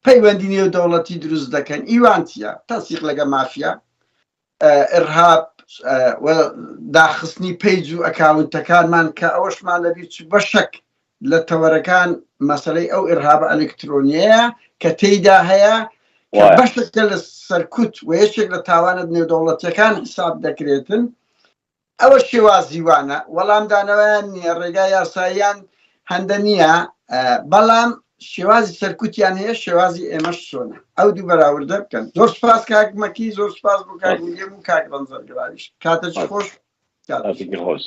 پەیوەندی نێودەوڵەتی دروست دەکەن، ئیوان چیە؟ تەنسیق لەگە مافیا، ئرهاب و داخستنی page و account ەکانمان کە ئەوەشمان لەبیر چوو بەشەک لە تەوەرەکان مەسەلەی ئەو ئرهابە ئەلکترۆنیەیە کە تێیدا هەیە کە بەشێکە لە سەرکوت و یەکێک لە تاوانە نێودەوڵەتیەکان حساب دەکرێتن ئەوە شێوازی وانە وەڵامدانەوەیان نییە ڕێگا یاساییان هەندە نییە بەڵام شێوازی سەرکوتیان هەیە شێوازی ئێمەش چۆنە ئەو دوو بەراوردە بکەن زۆر سپاس کاک مەکی زۆر سپاس بۆ کاک ویلیەم و کاک ڕەنجەر گراویش کاتێکی خۆش کاتێکی خۆش.